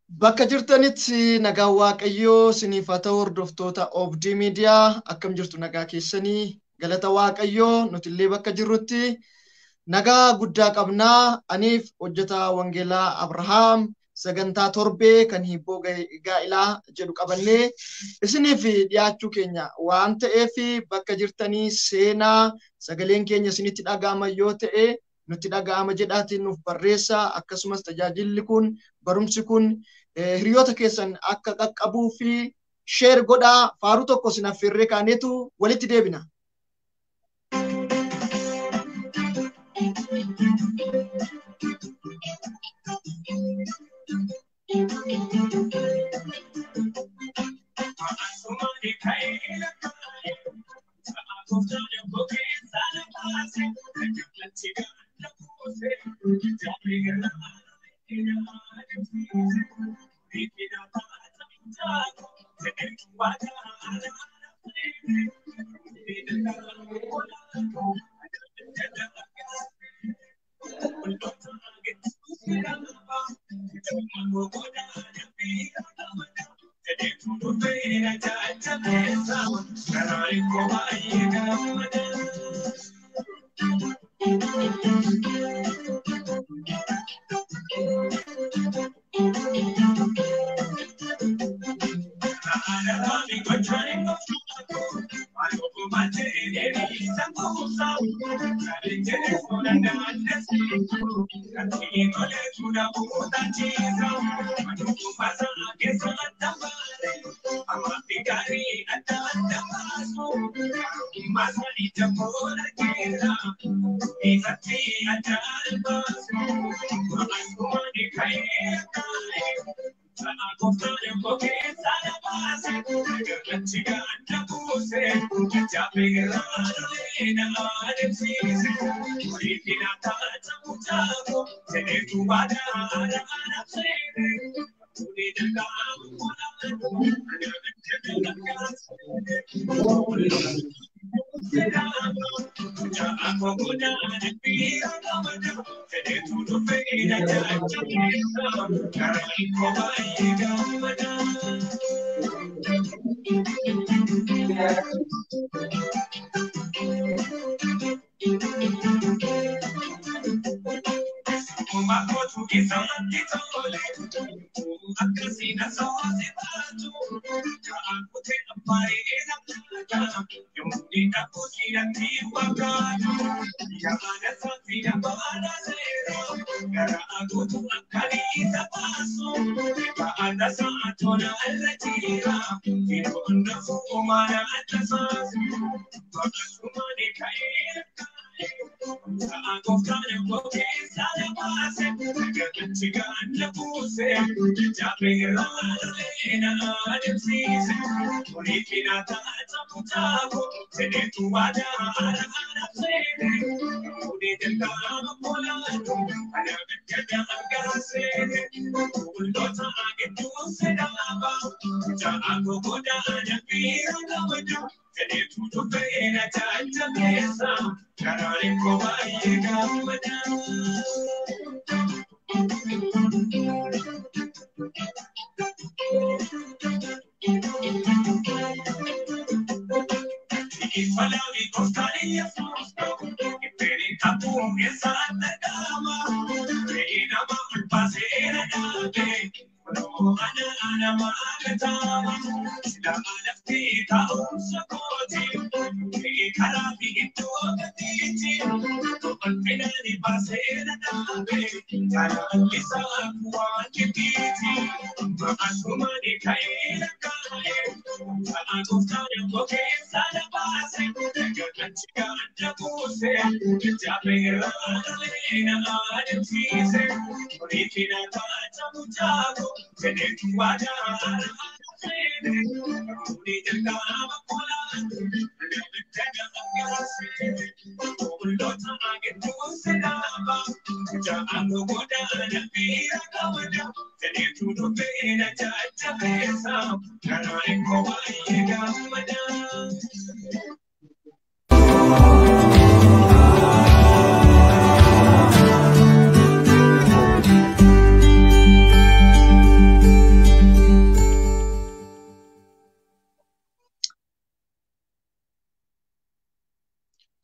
Bakka jirtanitti nagaan Waaqayyoo isiniif haa ta'u hordoftoota Oobdii Miidiyaa akkam jirtu nagaa keessanii galata Waaqayyoo nuti illee bakka jirrutti nagaa guddaa qabnaa. Aniif hojjetaa Wangeelaa Abrahaam sagantaa torbee kan hibboo gaa'ilaa jedhu qabannee isiniif dhiyaachuu keenya waan ta'eef bakka jirtanii seenaa sagaleen keenya isinitti dhaga'ama yoo ta'e nutti dhaga'ama jedhaatiin nuuf barreessaa. Akkasumas tajaajilli kun barumsi kun hiriyoota keessan akka qaqqabuu fi sheer godhaa. Faaruu tokko isin affeerree kaaneetu walitti deebina.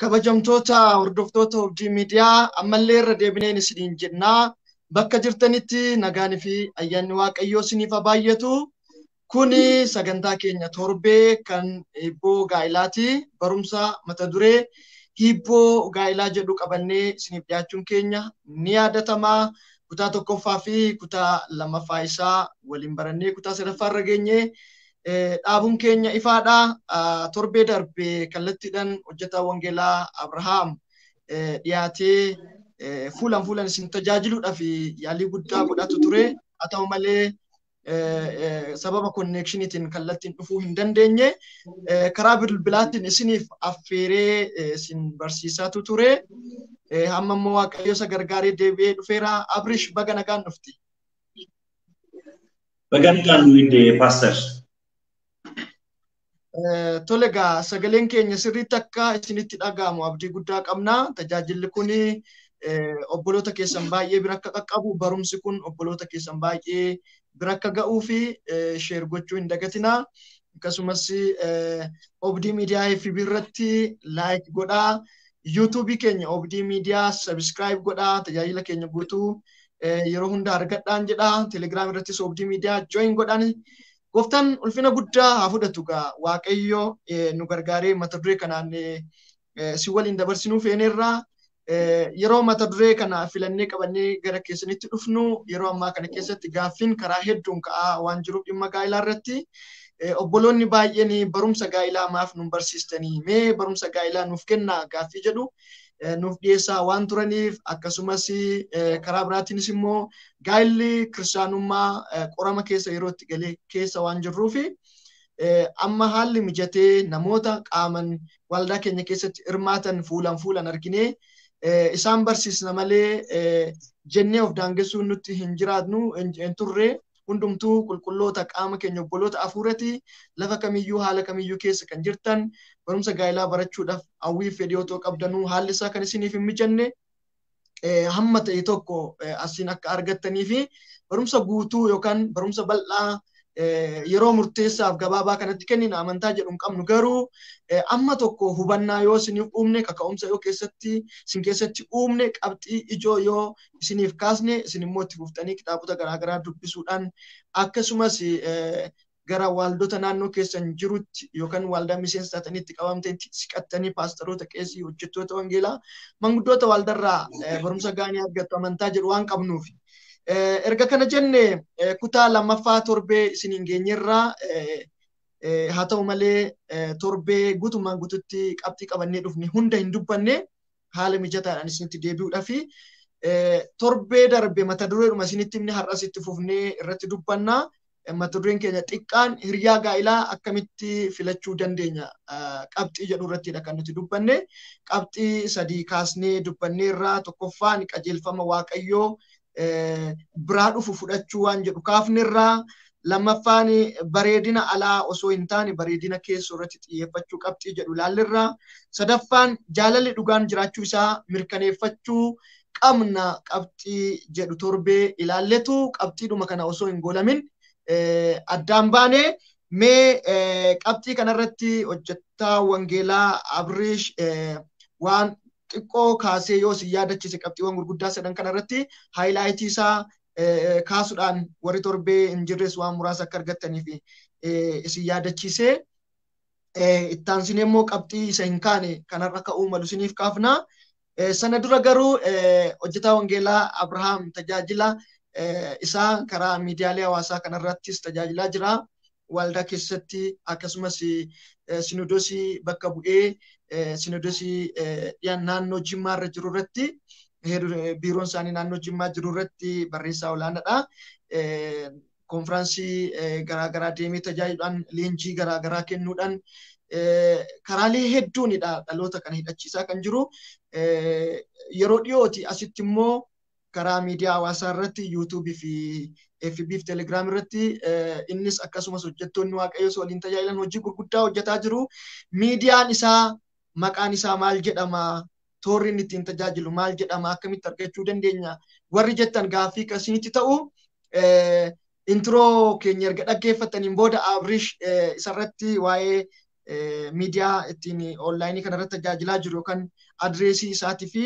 Kabajamtoota hordoftoota Obdii Miidiyaa ammallee irra deebineen isiniin jennaa. Bakka jirtanitti nagaanii fi ayyaanni Waaqayyoo isiniif haa baay'atu. Kuni sagantaa keenya torbee kan hibboo gaa'ilaati. Barumsa mata duree hibboo gaa'ilaa jedhu qabannee isiniif dhiyaachuun keenya ni yaadatama. Kutaa tokkoffaa fi kutaa lammaffaa isaa waliin barannee kutaa sadaffaa irra geenye. Dhaabuun keenya ifaadha. Torbee darbe kallattiidhaan hojjetaa wangeelaa Abrahaam dhiyaatee fuulaan fuulaan isin tajaajiluudhaaf yaalii guddaa godhatu ture. Haa ta'u malee sababa konneekshiniitiin kallattiin dhufuu hin dandeenye. Karaa bilbilaatiin isiniif affeeree isin barsiisaatu ture. Amma immoo Waaqayyo isa gargaaree deebi'ee dhufeera. Abrish, baga nagaan dhufti. Baga nagaan nu hidde, Paaster. Tole egaa, sagaleen keenya sirriitti akka isinitti dhaga'amu abdii guddaa qabna. Tajaajilli kun obboloota keessan baay'ee bira akka qaqqabu, barumsi kun obboloota keessan baay'ee bira akka ga'uu fi share gochuu hin dagatinaa. Akkasumas Obdii Miidiyaa FB irratti like godhaa. YouTube keenya Obdii Miidiyaa subscribe godhaa. Tajaajila keenya guutuu yeroo hunda argadhaan jedha. Telegram irrattis Obdii Miidiyaa join godhaan. Gooftaan ulfina guddaa haa fudhatu gaa. Waaqayyo nu gargaaree mata duree kanaan si waliin dabarsinuu feeneerraa. Yeroo mata duree kana filannee qabannee gara keessanitti dhufnu, yeroo ammaa kana keessatti gaaffiin karaa hedduun ka'aa waan jiruuf, dhimma gaa'ilaa irratti obboloonni baay'een barumsa gaa'ilaa maaf nu barsiistanii, mee barumsa gaa'ilaa nuuf kennaa gaaffii jedhu nuuf dhiyeessaa waan turaniif, akkasumas karaa biraatiinis immoo gaa'illi kiristaanummaa qorama keessa yeroo itti galee keessa waan jirruufi, amma haalli mijatee namoota qaaman waldaa keenya keessatti hirmaatan fuulaan fuulaan arginee isaan barsiisna malee jennee of daangessuun nutti hin jiraatnu hin turre. Hundumtuu qulqulloota qaama keenya, obboloota hafuurati. Lafa kamiyyuu, haala kamiyyuu keessa kan jirtan, barumsa gaa'ilaa barachuudhaaf hawwii fedhii otoo qabdanuu haalli isaa kan isiniif hin mijanne, hamma ta'e tokko asiin akka argattanii fi barumsa guutuu yookaan barumsa bal'aa yeroo murteessaaf gabaabaa kanatti kennina amantaa jedhu hin qabnu, garuu amma tokko hubannaa yoo isiniif uumne, kaka'umsa yoo keessatti isin keessatti uumne, qabxii ijoo yoo isiniif kaasne, isin immoo itti fuftanii kitaabota garaagaraa dubbisuudhaan, akkasumas gara waaldota naannoo keessan jirutti yookaan waldaa miseensa taatanii itti qabamtanitti siqattanii paastaroota, qeesii, hojjettoota wangeelaa, manguddoota waldarraa barumsa gaarii argattu amantaa jedhu waan qabnuuf. Erga kana jenne, kutaa lammaffaa torbee isiniin geenyerraa. Haa ta'u malee torbee guutummaan guututti qabxii qabannee dhufne hunda hin dubbanne. Haala mijataadhaan isinitti deebi'uudhaafi torbee darbe mata dureedhuma isinitti himne har'as itti fufnee irratti dubbanna. Mata dureen keenya xiqqaan hiriyaa gaa'ilaa akkamitti filachuu dandeenya qabxii jedhu irrattidha kan nuti dubbanne. Qabxii sadii kaasnee dubbanneerraa. Tokkoffaan qajeelfama Waaqayyoo biraa dhufu fudhachuu waan jedhu kaafnerraa. Lammaffaan bareedina alaa osoo hin taane bareedina keessoo irratti xiyyeeffachuu qabxii jedhu ilaallerraa. Sadaffaan jaalalli dhugaan jiraachuu isaa mirkaneeffachuu qabna qabxii jedhu torbee ilaalletu qabxiidhuma kana osoo hin goolamin addaan baane. Mee qabxii kanarratti hojjettaa wangeelaa Abrish waan xiqqoo kaasee yoo si yaadachiise, qabxiiwwan gurguddaa sadan kanarratti highlight isaa kaasuudhaan warri torbee hin jirres waan muraasa akka argattaniif isin yaadachiise. Ittaansinee immoo qabxii isa hin kaane kanarra ka'uu malu isiniif kaafna. Sana dura garuu hojjetaa wangeelaa Abrahaam tajaajila isaa karaa miidiyaalee hawaasaa kanarrattis tajaajilaa jira. Waldaa keessatti akkasumas sinodosii bakka bu'ee sinodosii naannoo Jimmaa irra jiru irratti, biiroon isaanii naannoo Jimmaa jiru irratti barreessaa olaanaadha. Konfiraansii garaagaraa deemee tajaajiluudhaan, leenjii garaagaraa kennuudhaan, karaalee hedduunidha dhaloota kana hidhachiisaa kan jiru. Yeroo dhiyooti asitti immoo karaa miidiyaa hawaasaa irratti, yuutuubii fi FB fi Telegiraam irratti innis akkasumas hojjettoonni Waaqayyoo waliin tajaajilan hojii gurguddaa hojjetaa jiru. Miidiyaan isaa maqaan isaa maal jedhama? Toorri inni ittiin tajaajilu maal jedhama? Akkamitti argachuu dandeenya? Warri jettan gaaffii akkasinitti ta'u, intro keenya erga dhaggeeffataniin booda Abrish isarratti waa'ee Miidiyaa ittiin onlaayinii kanarratti tajaajilaa jiru yookaan adreesii isaatii fi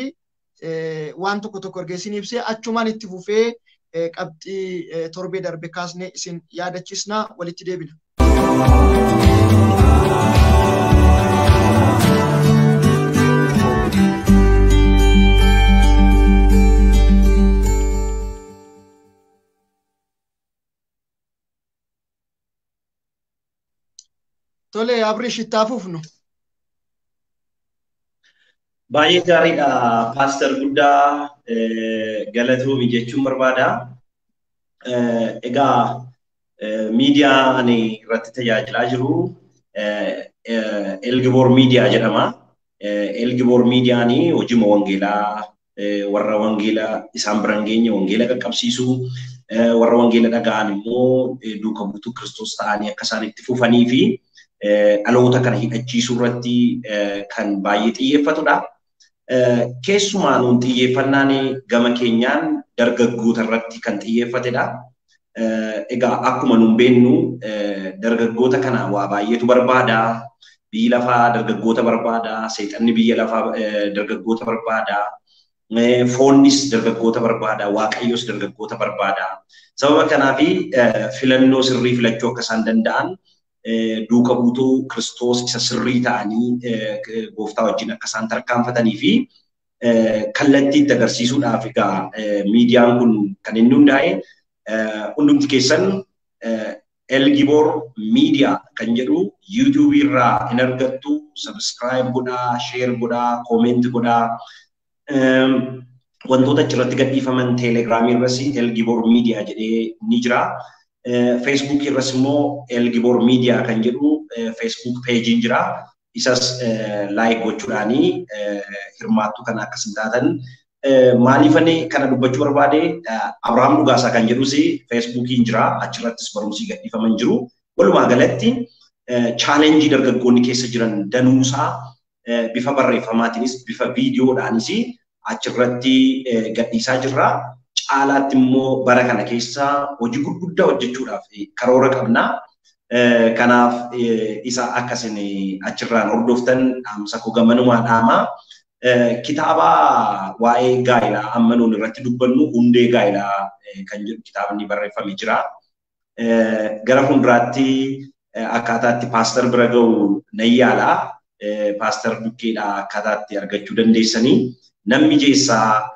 waan tokko tokko erga isin ibsee achumaan itti fufee qabxii torbee darbe kaasnee isin yaadachiisna walitti deebina. Tole Abrish itti hafuufnu. Baay'ee gaariidha paaster guddaa galatoomi jechuun barbaada. Egaa miidiyaa ani irratti tajaajilaa jiru Elgiboor Miidiyaa jedhama. Elgiboor Miidiyaan hojii wangeelaa warra wangeelaa isaan bira hin geenye wangeela qaqqabsiisuu warra wangeela dhaga'an immoo duuka buutuu Kiristoos ta'anii akka isaan itti fufanii fi dhaloota kana hidhachiisuu irratti kan baay'ee xiyyeeffatudha. Keessumaa nuun xiyyeeffannaan gama keenyaan dargaggoota irratti kan xiyyeeffatedha. Egaa akkuma nuun beennu dargaggoota kana waa baay'eetu barbaada. Biyyi lafaa dargaggoota barbaada. Seexanni biyya lafaa dargaggoota barbaada. Foonnis dargaggoota barbaada. Waaqayyos dargaggoota barbaada. Sababa kanaafi filannoo sirrii filachuu akka isaan danda'an duuka buutuu Kiristoos isa sirrii ta'anii gooftaa wajjin akka isaan tarkaanfatanii fi kallattii itti agarsiisuudhaaf egaa miidiyaan kun kan inni hundaa'e hundumti keessan Elgiboor Miidiyaa kan jedhu YouTube irraa hin argattu subscribe godhaa, share godhaa, comment godhaa. Wantoota achirratti gadhiifaman Telegramii irras Elgiboor Miidiyaa jedhee ni jira. Facebook irras immoo Elgiboor Miidiyaa kan jedhu Facebook peejiin jira. Isas like gochuudhaanii hirmaattuu kana akkasin taatan. Maaliifani kana dubbachuu barbaade Abrahaam Dhugaasaa kan jedhus Facebookiin jira. Achirrattis barumsi gadhiifaman jiru. Walumaa galatti chaalenjii dargaggoonni keessa jiran danuusaa bifa barreeffamaatiinis bifa viidiyoodhaanis achirratti gadhiisaa jirra. Caalaatti immoo bara kana keessa hojii gurguddaa hojjechuudhaaf karoora qabna. Kanaaf isa akkasin achirraan hordoftan dhaamsa koo gamanumaa dhaama. Kitaaba waa'ee gaa'ilaa amma nuun irratti dubbannu hundee gaa'ilaa kan jedhu kitaabni barreeffamee jira. Gara fuulduraatti akkaataatti paaster bira ga'u nan yaala. Paaster bukkeedhaa akkaataatti argachuu dandeessanii. Namni jeessaa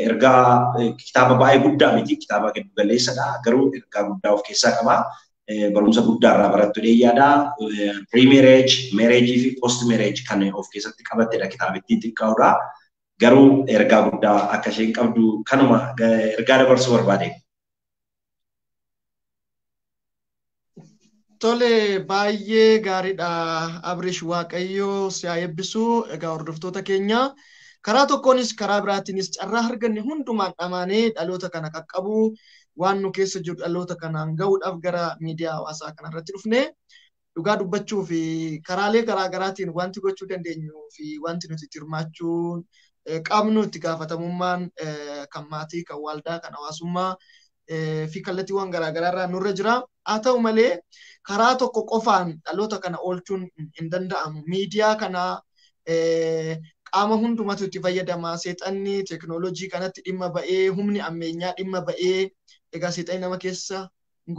ergaa kitaaba baay'ee guddaa miti kitaaba giddu galeessadha garuu ergaa guddaa of keessaa qaba. Barumsa guddaa irraa barattu dheeyyaadha. Pre-marriage, marriage fi post-marriage kan of keessatti qabattedha kitaabittiin xiqqaa'udha. Garuu ergaa guddaa akka isheen qabdu kanuma ergaa dabarsuu barbaade. Tole baay'ee gaariidha Abrish Waaqayyoo si haa eebbisu. Egaa hordoftoota keenya karaa tokkoonis karaa biraatiinis carraa arganne hundumaan dhamaanee dhaloota kana qaqqabu waan nu keessa jiru dhaloota kanaan ga'uudhaaf gara miidiyaa hawaasaa kanarratti dhufne dhugaa dubbachuu fi karaalee garaa garaatiin wanti gochuu dandeenyu fi wanti nuti itti hirmaachuu qabnu itti gaafatamummaan kan maatii, kan waldaa, kan hawaasummaa fi kallattiiwwan garaa garaarraa nurra jira. Haa ta'u malee karaa tokko qofaan dhaloota kana oolchuun hin danda'amu. Miidiyaa kana qaama hundumatu itti fayyadama. Seexanni teekinooloojii kanatti dhimma ba'ee, humni ammeenyaa dhimma ba'ee, egaa seexanni nama keessa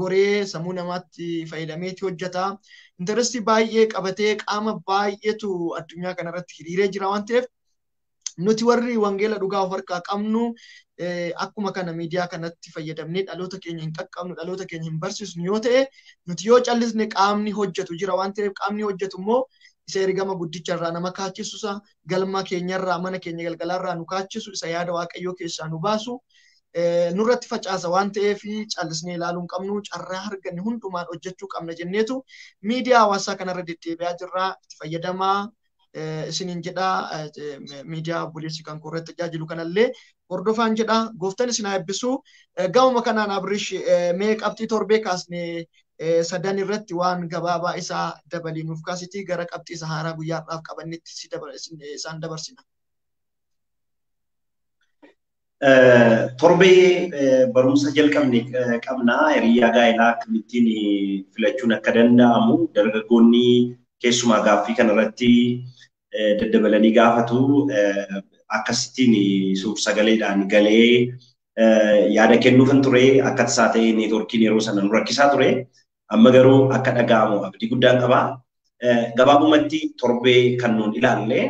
goree sammuu namaatti fayyadameeti hojjeta. Intarestii baay'ee qabatee qaama baay'eetu addunyaa kanarratti hiriiree jira waan ta'eef nuti warri wangeela dhugaa of harkaa qabnu akkuma kana miidiyaa kanatti fayyadamnee dhaloota keenya hin qaqqabnu, dhaloota keenya hin barsiisnu yoo ta'e nuti yoo callisne qaamni hojjetu jira waan ta'eef qaamni hojjetu immoo isa ergama guddicharraa nama kaachisu, isa galma keenyarraa mana keenya galgalaarraa nu kaachisu, isa yaada Waaqayyoo keessaa nu baasu nurratti facaasa waan ta'eef callisnee ilaaluu hin qabnu, carraa arganne hundumaan hojjechuu qabna jenneetu miidiyaa hawaasaa kanarra deddeebi'aa jirra. Itti fayyadamaa isiniin jedha. Miidiyaa obboleessi kan koo irratti tajaajilu kanallee hordofaan jedha. Gooftaan isin haa eebbisu. Gamuma kanaan Abrish mee qabxii torbee kaasne sadan irratti waan gabaabaa isaa dabalii nuuf kaasitii gara qabxii isa haaraa guyyaa har'aaf qabannetti isaan dabarsina. Torbee barumsa jalqabne qabna. Hiriyaa gaa'elaa akkamittiin filachuun akka danda'amu dargaggoonni Keessumaa gaaffii kanarratti daddabalanii gaafatu akkasittiin suur-sagaleedhaan galee yaada kennuufan ture akka tasaa ta'e neetwoorkiin yeroo sana nu rakkisaa ture. Amma garuu akka dhaga'amu abdii guddaan qaba. Gabaabumatti torbee kan nuun ilaalle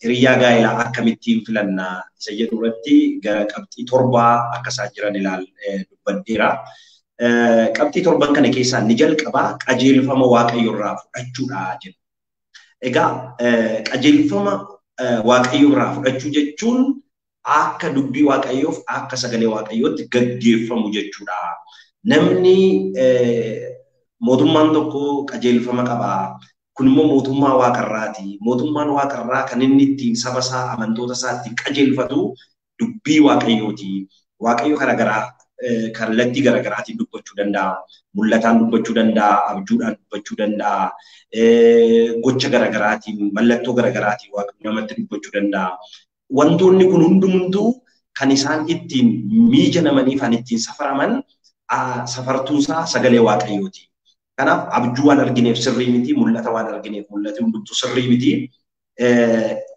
hiriyyaa gaa'elaa akkamittiin filannaa isa jedhu irratti gara qabxii torbaa akka isaan jiran dubbadheera. Qabxii torban kana keessaa inni jalqabaa qajeelfama Waaqayyo irraa fudhachuudha jedhu. Egaa qajeelfama Waaqayyo irraa fudhachuu jechuun akka dubbii Waaqayyoof akka sagalee Waaqayyootti gaggeeffamu jechuudha. Namni mootummaan tokko qajeelfama qaba. Kun immoo mootummaa waaqarraati. Mootummaan waaqarraa kan inni ittiin saba isaa, amantoota isaa ittiin qajeelfatu dubbii Waaqayyooti. Waaqayyo karaa garaa kallattii garaagaraatiin dubbachuu danda'a. Mul'ataan dubbachuu danda'a, abjuudhaan dubbachuu danda'a, gocha garaagaraatiin, mallattoo garaagaraatiin Waaqayyo namatti dubbachuu danda'a. Wantoonni kun hundumtuu kan isaan ittiin miijanamanii kan ittiin safaraman safartuunsaa sagalee Waaqayyooti. Kanaaf abjuu waan argineef sirrii miti, mul'ata waan argineef mul'ati hundumtuu sirrii miti.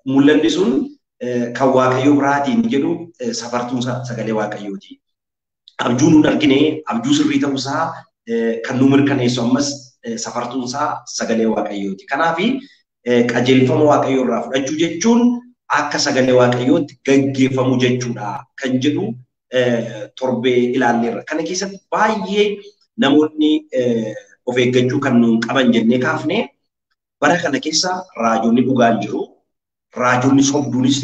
Mul'anni sun kan Waaqayyo biraatiin jedhu safartuunsaa sagalee Waaqayyooti. Abjuu nuun argine abjuu sirrii ta'uusaa kan nu mirkaneessu ammas safartuunsaa sagalee Waaqayyooti. Kanaaf qajeelfama Waaqayyoo irraa fudhachuu jechuun akka sagalee Waaqayyootti gaggeeffamu jechuudha kan jedhu torbee ilaalleerra. Kana keessatti baay'ee namoonni of eeggachuu kan nuun qaban jennee kaafne bara kana keessa raajonni dhugaan jiru, raajonni sobduunis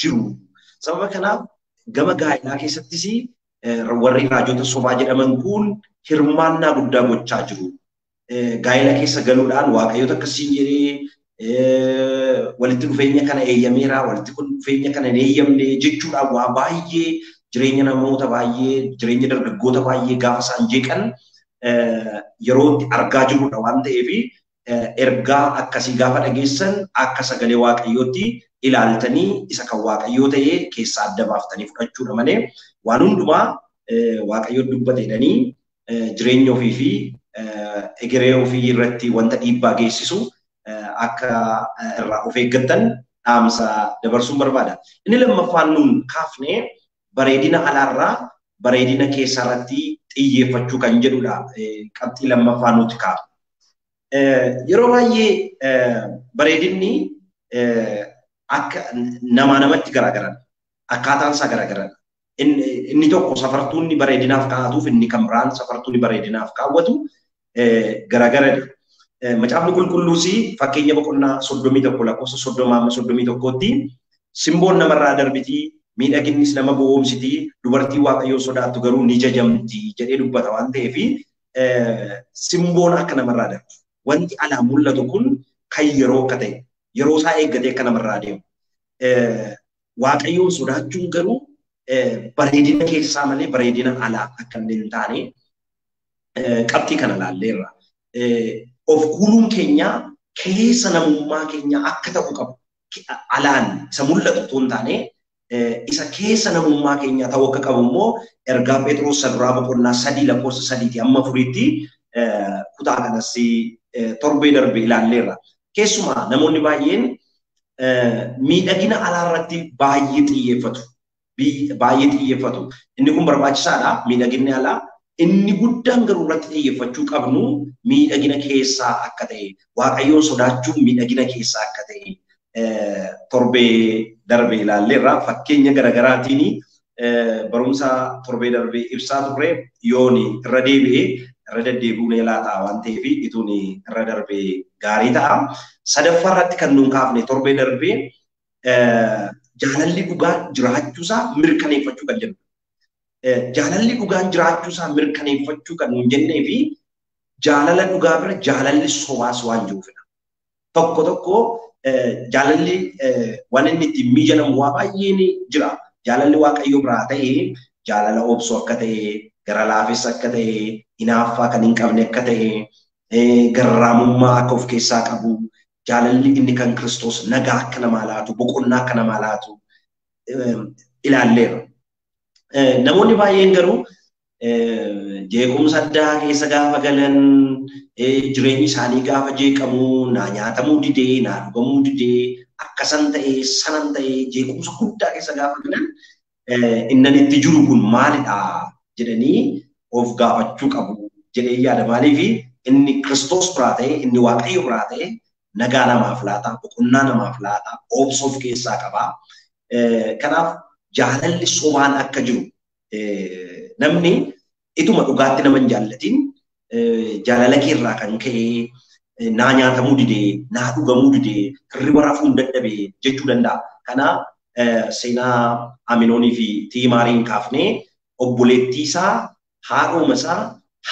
jiru. Sababa kanaaf gama gaa'elaa keessattis warri raajota sobaa jedhaman kun hirmaannaa guddaa gochaa jiru. Gaa'ela keessa galuudhaan Waaqayyoota akkasiin jedhee walitti dhufeenya kana eeyyameera, walitti dhufeenya kana hin eeyyamne jechuudhaan waa baay'ee jireenya namoota baay'ee, jireenya dargaggoota baay'ee gaafa isaan jeeqan yerootti argaa jirrudha waan ta'eef ergaa akkasii gaafa dhageessan akka sagalee Waaqayyootti ilaaltanii isa kan Waaqayyoo ta'e keessaa adda baaftanii fudhachuudha malee waan hundumaa Waaqayyoo dubbate jedhanii jireenya ofii fi egeree ofii irratti wanta dhiibbaa geessisu akka irraa of eeggattan dhaamsa dabarsuun barbaada. Inni lammaffaan nuun kaafne bareedina alaarraa bareedina keessaarratti xiyyeeffachuu kan jedhudha. Qabxii lammaffaa nuti kaafne. Yeroo baay'ee bareedinni akka namaa namatti garaagaradha. Akkaataan isaa garaagaradha. Inni tokko safartuun bareedinaaf kaa'atuuf inni kan biraan safartuun bareedinaaf kaawwatu garaagaradha. Macaafni Qulqulluus fakkeenya boqonnaa 31 lakkoofsa 30 amma 31tti simboon namarraa darbitii, miidhaginnis nama gowwoomsitii, dubartii Waaqayyoo sodaattu garuu ni jajamti jedhee dubbata waan ta'eef simboon akka namarraa darbu. Wanti alaa mul'atu kun kan yeroo akka ta'e, yeroo isaa eeggatee akka namarraa deemu. Waaqayyoon sodaachuun garuu bareedina keessaa malee bareedina alaa akka hin taane qabxii kana ilaalleerra. Of kuuluun keenya keessa namummaa keenya akka ta'u qabu. Alaan isa mul'atu otoo hin taane isa keessa namummaa keenya ta'uu akka qabu immoo ergaa Phexros duraa boqonnaa 3 lakkoofsa 3 amma 4tti kutaa kanas torbee darbe ilaalleerra. Keessumaa namoonni baay'een miidhagina alaarratti baay'ee xiyyeeffatu. Baay'ee xiyyeeffatu. Inni kun barbaachisaadha. Miidhaginni alaa inni guddaan garuu irratti xiyyeeffachuu qabnu miidhagina keessaa akka ta'e, Waaqayyoon sodaachuun miidhagina keessaa akka ta'e torbee darbe ilaalleerra. Fakkeenya garaagaraatiin barumsa torbee darbe ibsaa turre yooni irra deebi'ee irra deddeebi'uun eelaa ta'a waan ta'eef ituun irra darbe gaarii ta'a. Sadaffaa irratti kan nuun kaafne torbee darbee jaalalli dhugaan jiraachuusaa mirkaneeffachuu kan jennu. Jaalalli dhugaan jiraachuusaa mirkaneeffachuu kan nuun jennee fi jaalala dhugaa bira jaalalli sobaas waan jiruufidha. Tokko tokko jaalalli waan inni ittiin miijanamu waa baay'een jira. Jaalalli Waaqayyoo biraa ta'ee jaalala obsuu akka ta'e, gara laafessa akka ta'e, hinaaffaa kan hin qabne akka ta'e, garraamummaa akka of keessaa qabu, jaalalli inni kan Kiristoos nagaa akka namaa laatu, boqonnaa akka namaa laatu ilaalleerra. Namoonni baay'een garuu Jeequmsa addaa keessa gaafa galan jireenyi isaanii gaafa jeeqamu naa nyaatamuu didee naa dhugamuu didee akkasan ta'ee sanan ta'ee jeequmsa guddaa keessa gaafa galan innan itti jiru kun maalidha jedhanii of gaafachuu qabu jedhee yaada. Maaliif inni Kiristoos biraa ta'e inni Waaqayyo biraa ta'e nagaa namaaf laata, boqonnaa namaaf laata, obsa of keessaa qaba. Kanaaf jaalalli sobaan akka jiru namni ituma dhugaatti nama hin jaallatin jaalala keerraa kan ka'e naa nyaatamuu didee, naa dhugamuu didee, hirriba rafuu hin dadhabee jechuu danda'a. Kana seenaa Aminoonii fi Tiimaariin kaafnee obboleettii isaa haadhooma isaa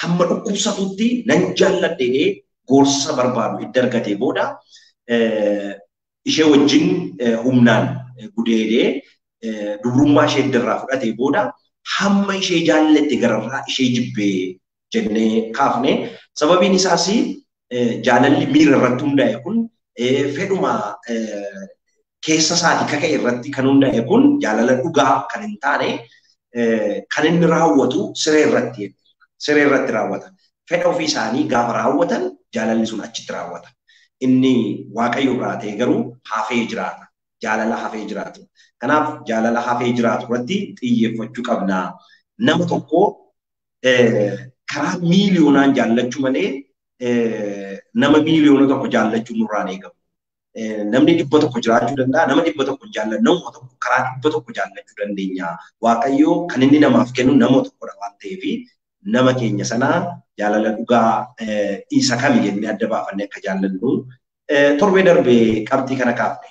hamma dhukkubsatutti nan jaalladhee gorsa barbaadu itti argatee booda ishee wajjin humnaan gudeedee dubrummaa ishee irraa fudhatee booda hamma ishee jaallatte gararraa ishee jibbee jennee kaafne. Sababiin isaas jaalalli miira irratti hundaa'e kun fedhuma keessa isaatii kaka'e irratti kan hundaa'e kun jaalala dhugaa kan hin taane kan inni raawwatu siree irratti raawwata. Fedha ofii isaanii gaafa raawwatan jaalalli sun achitti raawwata. Inni Waaqayyo biraa ta'e garuu hafee jiraata. Jaalala hafee jiraatu. Kanaaf jaalala hafee jiraatu irratti xiyyeeffachuu qabna. Nama tokko karaa miiliyoonaan jaallachuu malee nama miiliyoona tokko jaallachuu nurraan eegamu. Namni 100 jiraachuu danda'a, nama 100 jaallannu, nama tokko karaa 100 jaallachuu dandeenya. Waaqayyo kan inni namaaf kennu nama tokkodha waan ta'eef nama keenya sana jaalala dhugaa isa kami jennee adda baafannee akka jaallannu torbee darbee qabxii kana kaafne.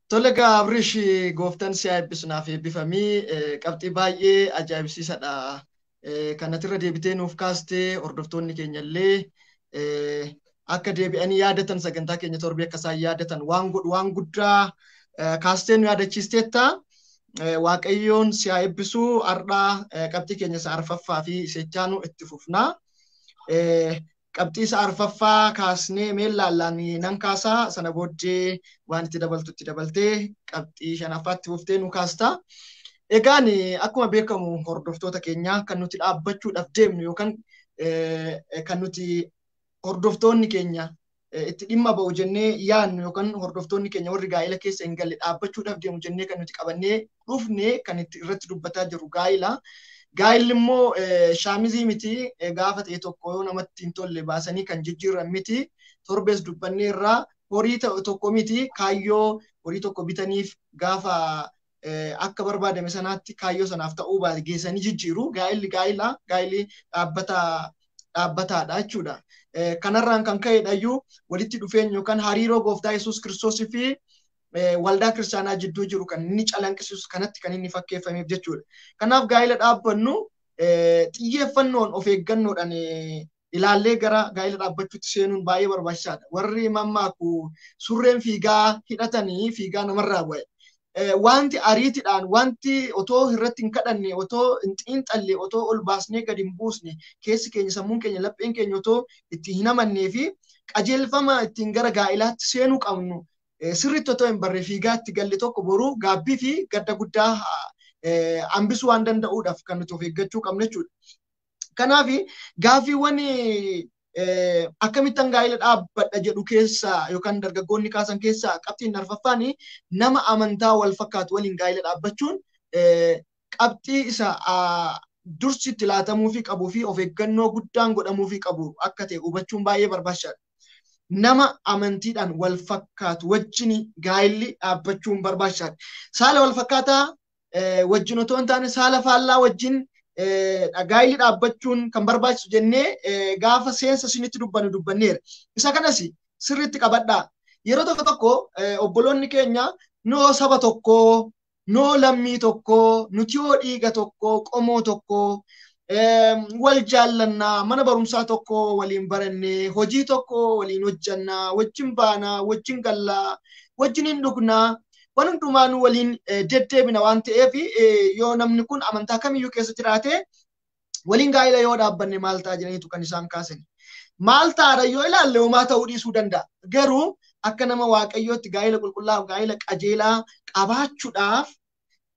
Tole egaa Abrish gooftaan si haa eebbisu naaf eebbifamii qabxii baay'ee ajaa'ibsiisadha. Kanatti deebitee nuuf kaastee hordoftoonni keenya illee akka deebi'anii yaadatan sagantaa keenya torbee akka isaan yaadatan waan godhu waan guddaa kaastee nu yaadachiisteetta. Waaqayyoon si haa eebbisu har'a qabxii keenya isa arfaffaa fi isechaanu itti fufna. Qabxii isa arfaffaa kaasnee mee laallaan nan kaasaa sana booddee waan itti dabaltu itti dabaltee qabxii shanaffaatti fuftee nu kaasta. Egaan akkuma beekamu hordoftoota keenyaa kan nuti dhaabbachuudhaaf deemnu yookaan kan nuti hordoftoonni keenya itti dhimma ba'u jennee yaadnu yookaan hordoftoonni keenya warri gaa'ela keessa hin galle dhaabbachuudhaaf deemu jennee kan nuti qabannee dhufne kan itti irratti dubbataa jiru gaa'ela. Gaa'elli immoo shaamizii miti gaafa ta'e tokko yoo namatti hin tolle baasanii kan jijjiiran miti. Torbees dubbannee irraa horii tokko miti kaayyoo horii tokko bitaniif gaafa akka barbaadame sanaatti kaayyoo sanaaf ta'uu baate geessanii jijjiiru. Gaa'elli gaa'ela gaa'elli dhaabbataadha jechuudha. Kanarraan kan ka'edha iyyuu walitti dhufeenya yookaan hariiroo gooftaa Yesuus Kiristoosii fi waldaa kiristaanaa jidduu jiru kan inni calanqisiisu kanatti kan inni fakkeeffameef jechuudha. Kanaaf gaa'ela dhaabbannu xiyyeeffannoon of eeggannoodhaan ilaallee gara gaa'ela dhaabbachuutti seenuun baay'ee barbaachisaadha. Warri mammaaku surreen fiigaa hidhatanii fiigaa namarraa bu'e. Wanti ariitiidhaan wanti otoo irratti hin kadhanne otoo hin xiinxalle otoo ol baasnee gadi hin buusne keessi keenya sammuun keenya lapheen keenya otoo itti hin amannee fi qajeelfama ittiin gara gaa'elaatti seenuu qabnu sirriitti otoo hin barree fiigaatti galle tokko boruu gaabbii fi gadda guddaa hambisuu waan danda'uudhaaf kan nuti of eeggachuu qabnu jechuudha. Kanaaf gaaffiiwwan akkamittan gaa'ela dhaabbadha jedhu keessaa yookaan dargaggoonni kaasan keessaa qabxiin arfaffaan nama amantaa wal fakkaatu waliin gaa'ela dhaabbachuun qabxii isa dursi itti laatamuufii qabuu fi of eeggannoo guddaan godhamuufii qabu akka ta'e hubachuun baay'ee barbaachisaadha. Nama amantiidhaan wal fakkaatu wajjin gaa'elli dhaabbachuun barbaachisaadha. Saala wal fakkaataa wajjin otoo hin taane saala faallaa wajjin gaa'elli dhaabbachuun kan barbaachisu jennee gaafa seensa isinitti dubbannu dubbanneera. Isa kanas sirriitti qabadhaa. Yeroo tokko tokko obboloonni keenya noo saba tokkoo, noo lammii tokkoo, nuti yoo dhiiga tokkoo, qomoo tokkoo, wal jaallannaa, mana barumsaa tokko waliin barannee, hojii tokko waliin hojjannaa, wajjin baanaa, wajjin gallaa, wajjin hin dhugnaa, Waan hundumaanuu waliin deddeebina waan ta'eef yoo namni kun amantaa kamiyyuu keessa jiraate waliin gaa'ila yoo dhaabbanne maal ta'a jedhaniitu kan isaan kaasan. Maal ta'aadha yoo ilaalle homaa ta'uu dhiisuu danda'a. Garuu akka nama Waaqayyootti gaa'ila qulqullaa'aaf gaa'ila qajeelaa qabaachuudhaaf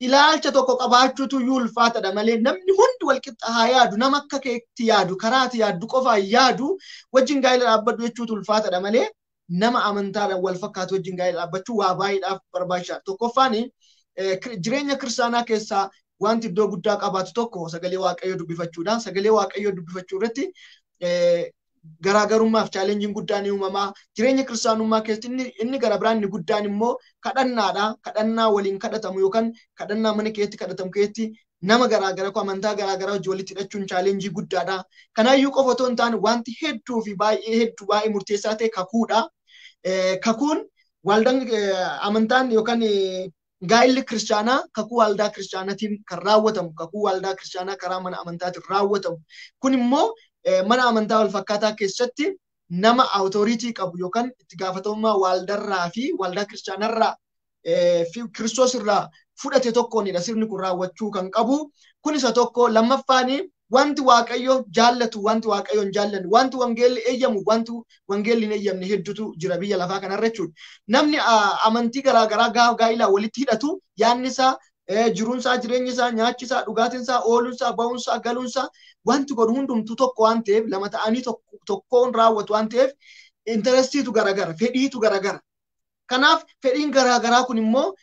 ilaalcha tokko qabaachuutu iyyuu ulfaatadha malee namni hundi walqixa haa yaadu, nama akka keetti yaadu, karaa ati yaaddu qofaa yaadu wajjin gaa'ila dhaabbadhu jechuutu ulfaatadha malee nama amantaadhaan wal fakkaatu wajjin gaa'ila dhaabbachuu waa baay'eedhaaf barbaachisaadha. Tokkoffaan jireenya kiristaanaa keessaa wanti iddoo guddaa qabaatu tokko sagalee Waaqayyoo dubbifachuudha. Sagalee Waaqayyoo dubbifachuu irratti garaagarummaaf chaalenjiin guddaan ni uumamaa. Jireenya kiristaanummaa keessatti inni gara biraan inni guddaan immoo kadhannaadha. Kadhannaa waliin kadhatamu yookaan kadhannaa mana keessatti kadhatamu keessatti nama garaagaraa amantaa garaagaraa wajjin walitti hidhachuun chaalenjii guddaadha. Kanaayyuu qofa otoo hin taane wanti hedduu fi baay'ee hedduu baay'ee murteessaa ta'e kakuudha. Kakuun waldaan amantaan yookaan gaa'illi kiristaanaa kakuu waldaa kiristaanaatiin kan raawwatamu, kakuu waldaa kiristaanaa karaa mana amantaatiin raawwatamu. Kun immoo mana amantaa wal fakkaataa keessatti nama awutoriitii qabu yookaan itti gaafatamummaa waldarraa fi waldaa kiristaanarraa fi Kiristoos irraa fudhate tokkoonidha sirni kun raawwachuu kan qabu. Kun isa tokko. Lammaffaan wanti Waaqayyo jaallatu, wanti Waaqayyo hin jaallanne, wanti wangeelli eeyyamu, wanti wangeelli hin eeyyamne hedduutu jira biyya lafaa kanarra jechuudha. Namni amantii garaagaraa gaa'ilaa walitti hidhatu yaadni isaa, jiruunsaa, jireenyi isaa, nyaachi isaa, dhugaatiin isaa, ooluun isaa, ba'uun isaa, galuun isaa wanti godhu hundumtuu tokko waan ta'eef lama ta'anii tokkoon raawwatu waan ta'eef intarestiitu garaagara, fedhiitu garaagara. Kanaaf fedhiin garaagaraa kun immoo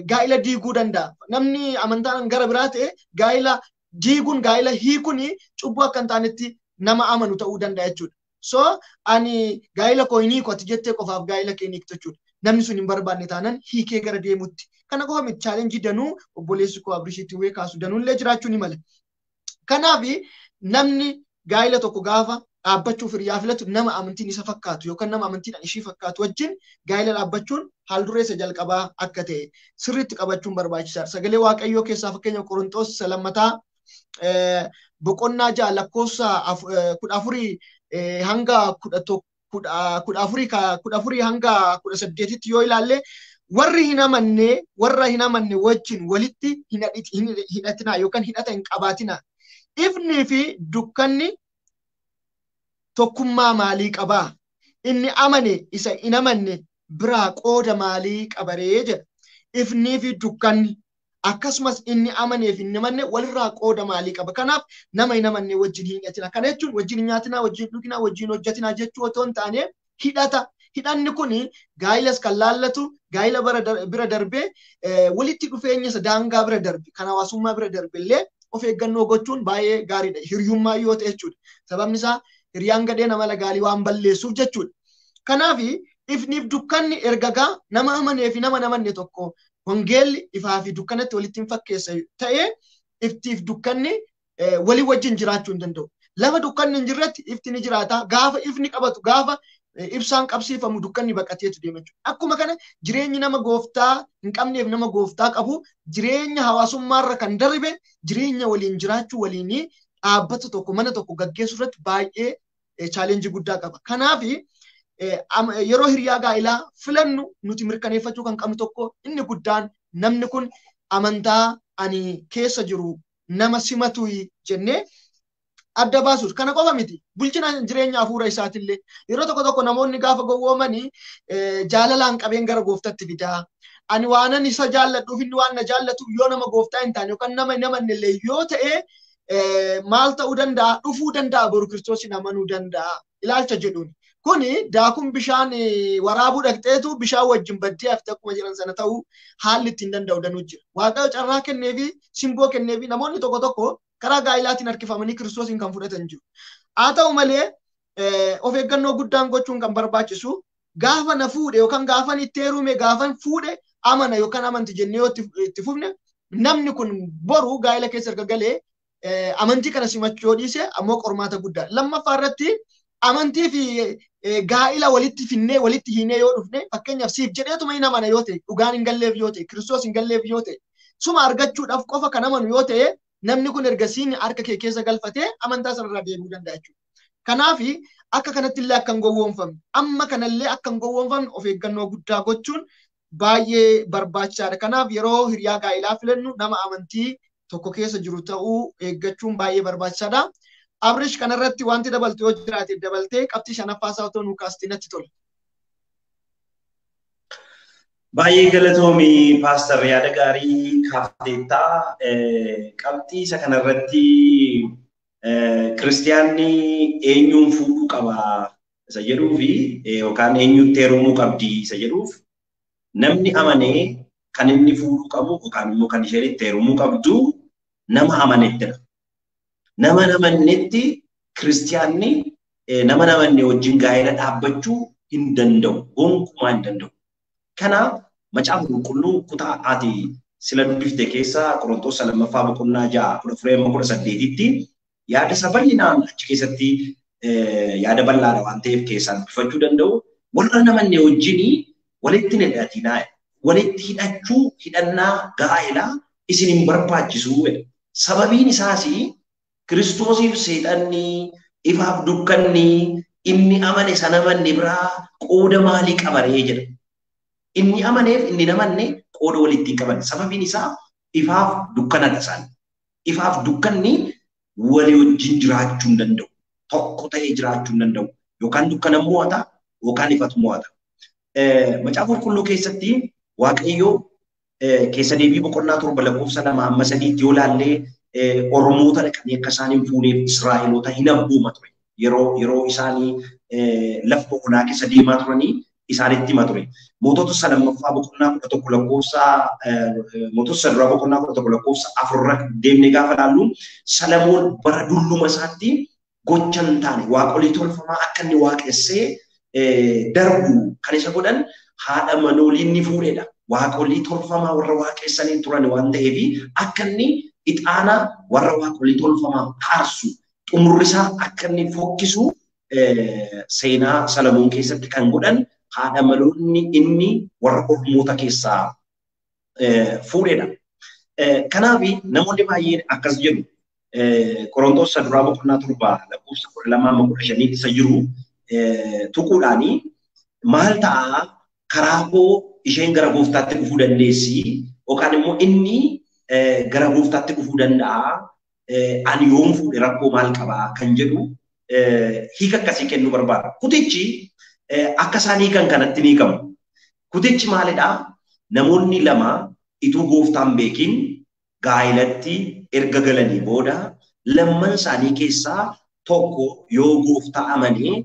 gaa'ila diiguu danda'a. Namni amantaan gara biraa ta'e gaa'ila diiguun, gaa'ila hiikuun cubbuu akka hin taanetti nama amanu ta'uu danda'a jechuudha. So ani gaa'ila koo hin hiiku ati jettee qofaaf gaa'ila kee hin hiiktu jechuudha. Namni sun hin barbaanne taanaan hiikee gara deemutti. Kana qofa miti, chaalenjii danuu obboleessi koo Abrishiitti wee kaasu danuullee jiraachuu ni mala. Kanaaf namni gaa'ila tokko gaafa dhaabbachuuf hiriyaa filatu nama amantiin isa fakkaatu yookaan nama amantiidhaan ishii fakkaatu wajjin gaa'ila dhaabbachuun haal duree isa jalqabaa akka ta'e sirriitti qabachuun barbaachisaadha. Sagalee Waaqayyoo keessaa fakkeenya Qorontoos lammataa boqonnaa 6 lakkoofsa 14 hanga 14 hanga 18tti yoo ilaalle warri hin amanne warra hin amanne wajjin walitti hidhatinaa yookaan hidhata hin qabaatinaa. Ifnii fi dukkanni tokkummaa maalii qabaa? Inni amane isa hin amanne biraa qooda maalii qabaree jedha. Ifnii fi dukkanni akkasumas inni amanee fi inni amanne walirraa qooda maalii qaba? Kanaaf nama hin amanne wajjin hin hidhatina. Kana jechuun wajjin hin nyaatinaa, wajjin dhuginaa, wajjin hojjetinaa jechuu otoo hin taane hidhata. Hidhanni kun gaa'ilas kan laallatu, gaa'ila bira darbee walitti dhufeenya isa daangaa bira darbe, kan hawaasummaa bira darbe illee of eeggannoo gochuun baay'ee gaariidha. Hiriyummaa yoo ta'e jechuudha. Sababni isaa hiriyaan gadheen amala gaarii waan balleessuuf jechuudha. Kanaaf ifniif dukkanni ergagaa nama amanee fi nama hin amanne tokko wangeelli ifaa fi dukkanatti walitti hin fakkeessa ta'ee iftiif dukkanni walii wajjin jiraachuu hin danda'u. Lafa dukkanni hin jirretti ifti ni jiraata. Gaafa ifni qabatu, gaafa ibsaan qabsiifamu dukkanni baqateetu deema jechuudha. Akkuma kana jireenyi nama gooftaa hin qabneef nama gooftaa qabu jireenya hawaasummaarra kan darbe jireenya waliin jiraachuu waliin dhaabbata tokko mana tokko gaggeessuu irratti baay'ee chaalenjii guddaa qaba. Kanaaf yeroo hiriyaa gaa'ilaa filannu nuti mirkaneeffachuu kan qabnu tokko inni guddaan namni kun amantaa ani keessa jiru nama simatu jennee adda baasuus. Kana qofa miti, bulchina jireenya hafuura isaatillee yeroo tokko tokko namoonni gaafa gowwoomanii jaalalaan qabeen gara gooftatti fidaa. Ani waanan isa jaalladhuuf inni waan na jaallatuuf yoo nama gooftaa hin taane yookaan nama hin amannellee yoo ta'e maal ta'uu danda'a? Dhufuu danda'a, boru Kiristoosin amanuu danda'a ilaalcha jedhuun. Kuni daakuun bishaan waraabuu dhaqxeetu bishaan wajjin baddee hafte akkuma jiran sana ta'uu haalli ittiin danda'u danuu jira. Waaqayyo carraa kenneefi simboo kenneefi namoonni tokko tokko karaa gaa'ilaatiin harkifamanii Kiristoosiin kan fudhatan jiru. Haa ta'u malee of eeggannoo guddaan gochuun kan barbaachisu gaafa na fuudhe yookaan gaafa itti heerume gaafan fuudhe amana yookaan amanti jennee yoo itti fufne namni kun boru gaa'ila keessa erga galee amantii kana simachuu yoo dhiise ammoo qormaata guddaa. Lammaffaa irratti amantii fi gaa'ila walitti finnee walitti hiinee yoo dhufne fakkeenyaaf siif jedheetuma hin amana yoo ta'e, dhugaan hin galleef yoo ta'e, Kiristoos hin galleef yoo ta'e, suma argachuudhaaf qofa kan amanu yoo ta'e namni kun ergasiin harka kee keessa galfatee amantaa sanarraa deebi'uu danda'a jechuudha. Kanaaf akka kanatti illee akka hin gowwoomfamne, amma kanallee akka hin gowwoomfamne of eeggannoo guddaa gochuun baay'ee barbaachisaadha. Kanaaf yeroo hiriyaa gaa'ilaa filannu nama amantii tokko keessa jiru ta'uu eeggachuun baay'ee barbaachisaadha. Abrish kanarratti wanti dabaltu yoo jiraate dabaltee qabxii shanaffaa isaa otoo nuu kaastee natti tola. Baay'ee galatoomi Paastar, yaada gaarii kaafteettaa. Qabxii isa kanarratti kiristiyaanni eenyuun fuudhuu qaba isa jedhuu fi yookaan eenyutti heerumuu qabdi isa jedhuuf namni amanee kan inni fuudhuu qabu yookaan immoo kan isheen itti heerumuu qabdu nama amanettidha. Nama amannetti kiristiyaanni nama amanne wajjin gaa'ela dhaabbachuu hin danda'u, gonkumaa hin danda'u. Kanaaf macaafa qulqulluu kutaa ati sila dubbifte keessa Qorontoos 2ffaa boqonnaa 6 14-18tti yaada isa bal'inaan achi keessatti yaada bal'aadha waan ta'eef keessaan dubbifachuu danda'u. Warra namanne wajjin walitti hin hidhatinaa, walitti hidhachuu hidhannaa gaa'elaa isin hin barbaachisu. Sababiin isaas Kiristoosiif seexanni, ifaaf dukkanni, inni amane sana amanne biraa qooda maalii qabaree jedha. Inni amaneef inni namanne qooda walitti hin qaban. Sababiin isaa ifaaf dukkanadha isaan. Ifaaf dukkanni walii wajjin jiraachuu hin danda'u. Tokko ta'ee jiraachuu hin danda'u. Yookaan dukkana mo'ata yookaan ifatu mo'ata. Macaafa qulqulluu keessatti Waaqayyo keessa deebii boqonnaa 7 lakkoofsa 2-3 yoo ilaallee Oromoota dhaqanii akka isaan hin fuuneef Israa'eloota hin abbooma ture. Yeroo isaanii lafa boqonnaa keessa deemaa turanii isaanitti hima ture. Mootota 2ffaa boqonnaa 11 lakkoofsa mootota duraa boqonnaa 11 lakkoofsa 4 deemnee gaafa ilaallu Salamoon bara dulluma isaatti gocha hin taane waaqolii tolfamaa akka inni waaqessee darbu kan isa godhan haadha manoolii inni fuudhedha. Waaqolii tolfamaa warra waaqessanii turan waan ta'eef akka inni ixaana warra waaqolii tolfamaa aarsu xumurri isaa akka inni fokkisu seenaa Salamoon keessatti kan godhan haadha manoonni inni warra Oromoota keessaa fuudhedha. Kanaaf namoonni baay'een akkas jedhu. Qorontoos duraa boqonnaa 7 lakkoofsa 12-15 isa jiru tuquudhaani maal ta'a karaa koo isheen gara gooftaatti dhufuu dandeessi yookaan immoo inni gara gooftaatti dhufuu danda'a ani yoom fuudhe rakkoo maal qabaa kan jedhu hiika akkasii kennuu barbaada. Kutichi akka isaan hiikan kanatti ni hiikamu. Kutichi maalidhaa? Namoonni lama ituu gooftaan beekin gaa'elatti erga galanii booda lamman isaanii keessaa tokko yoo gooftaa amanee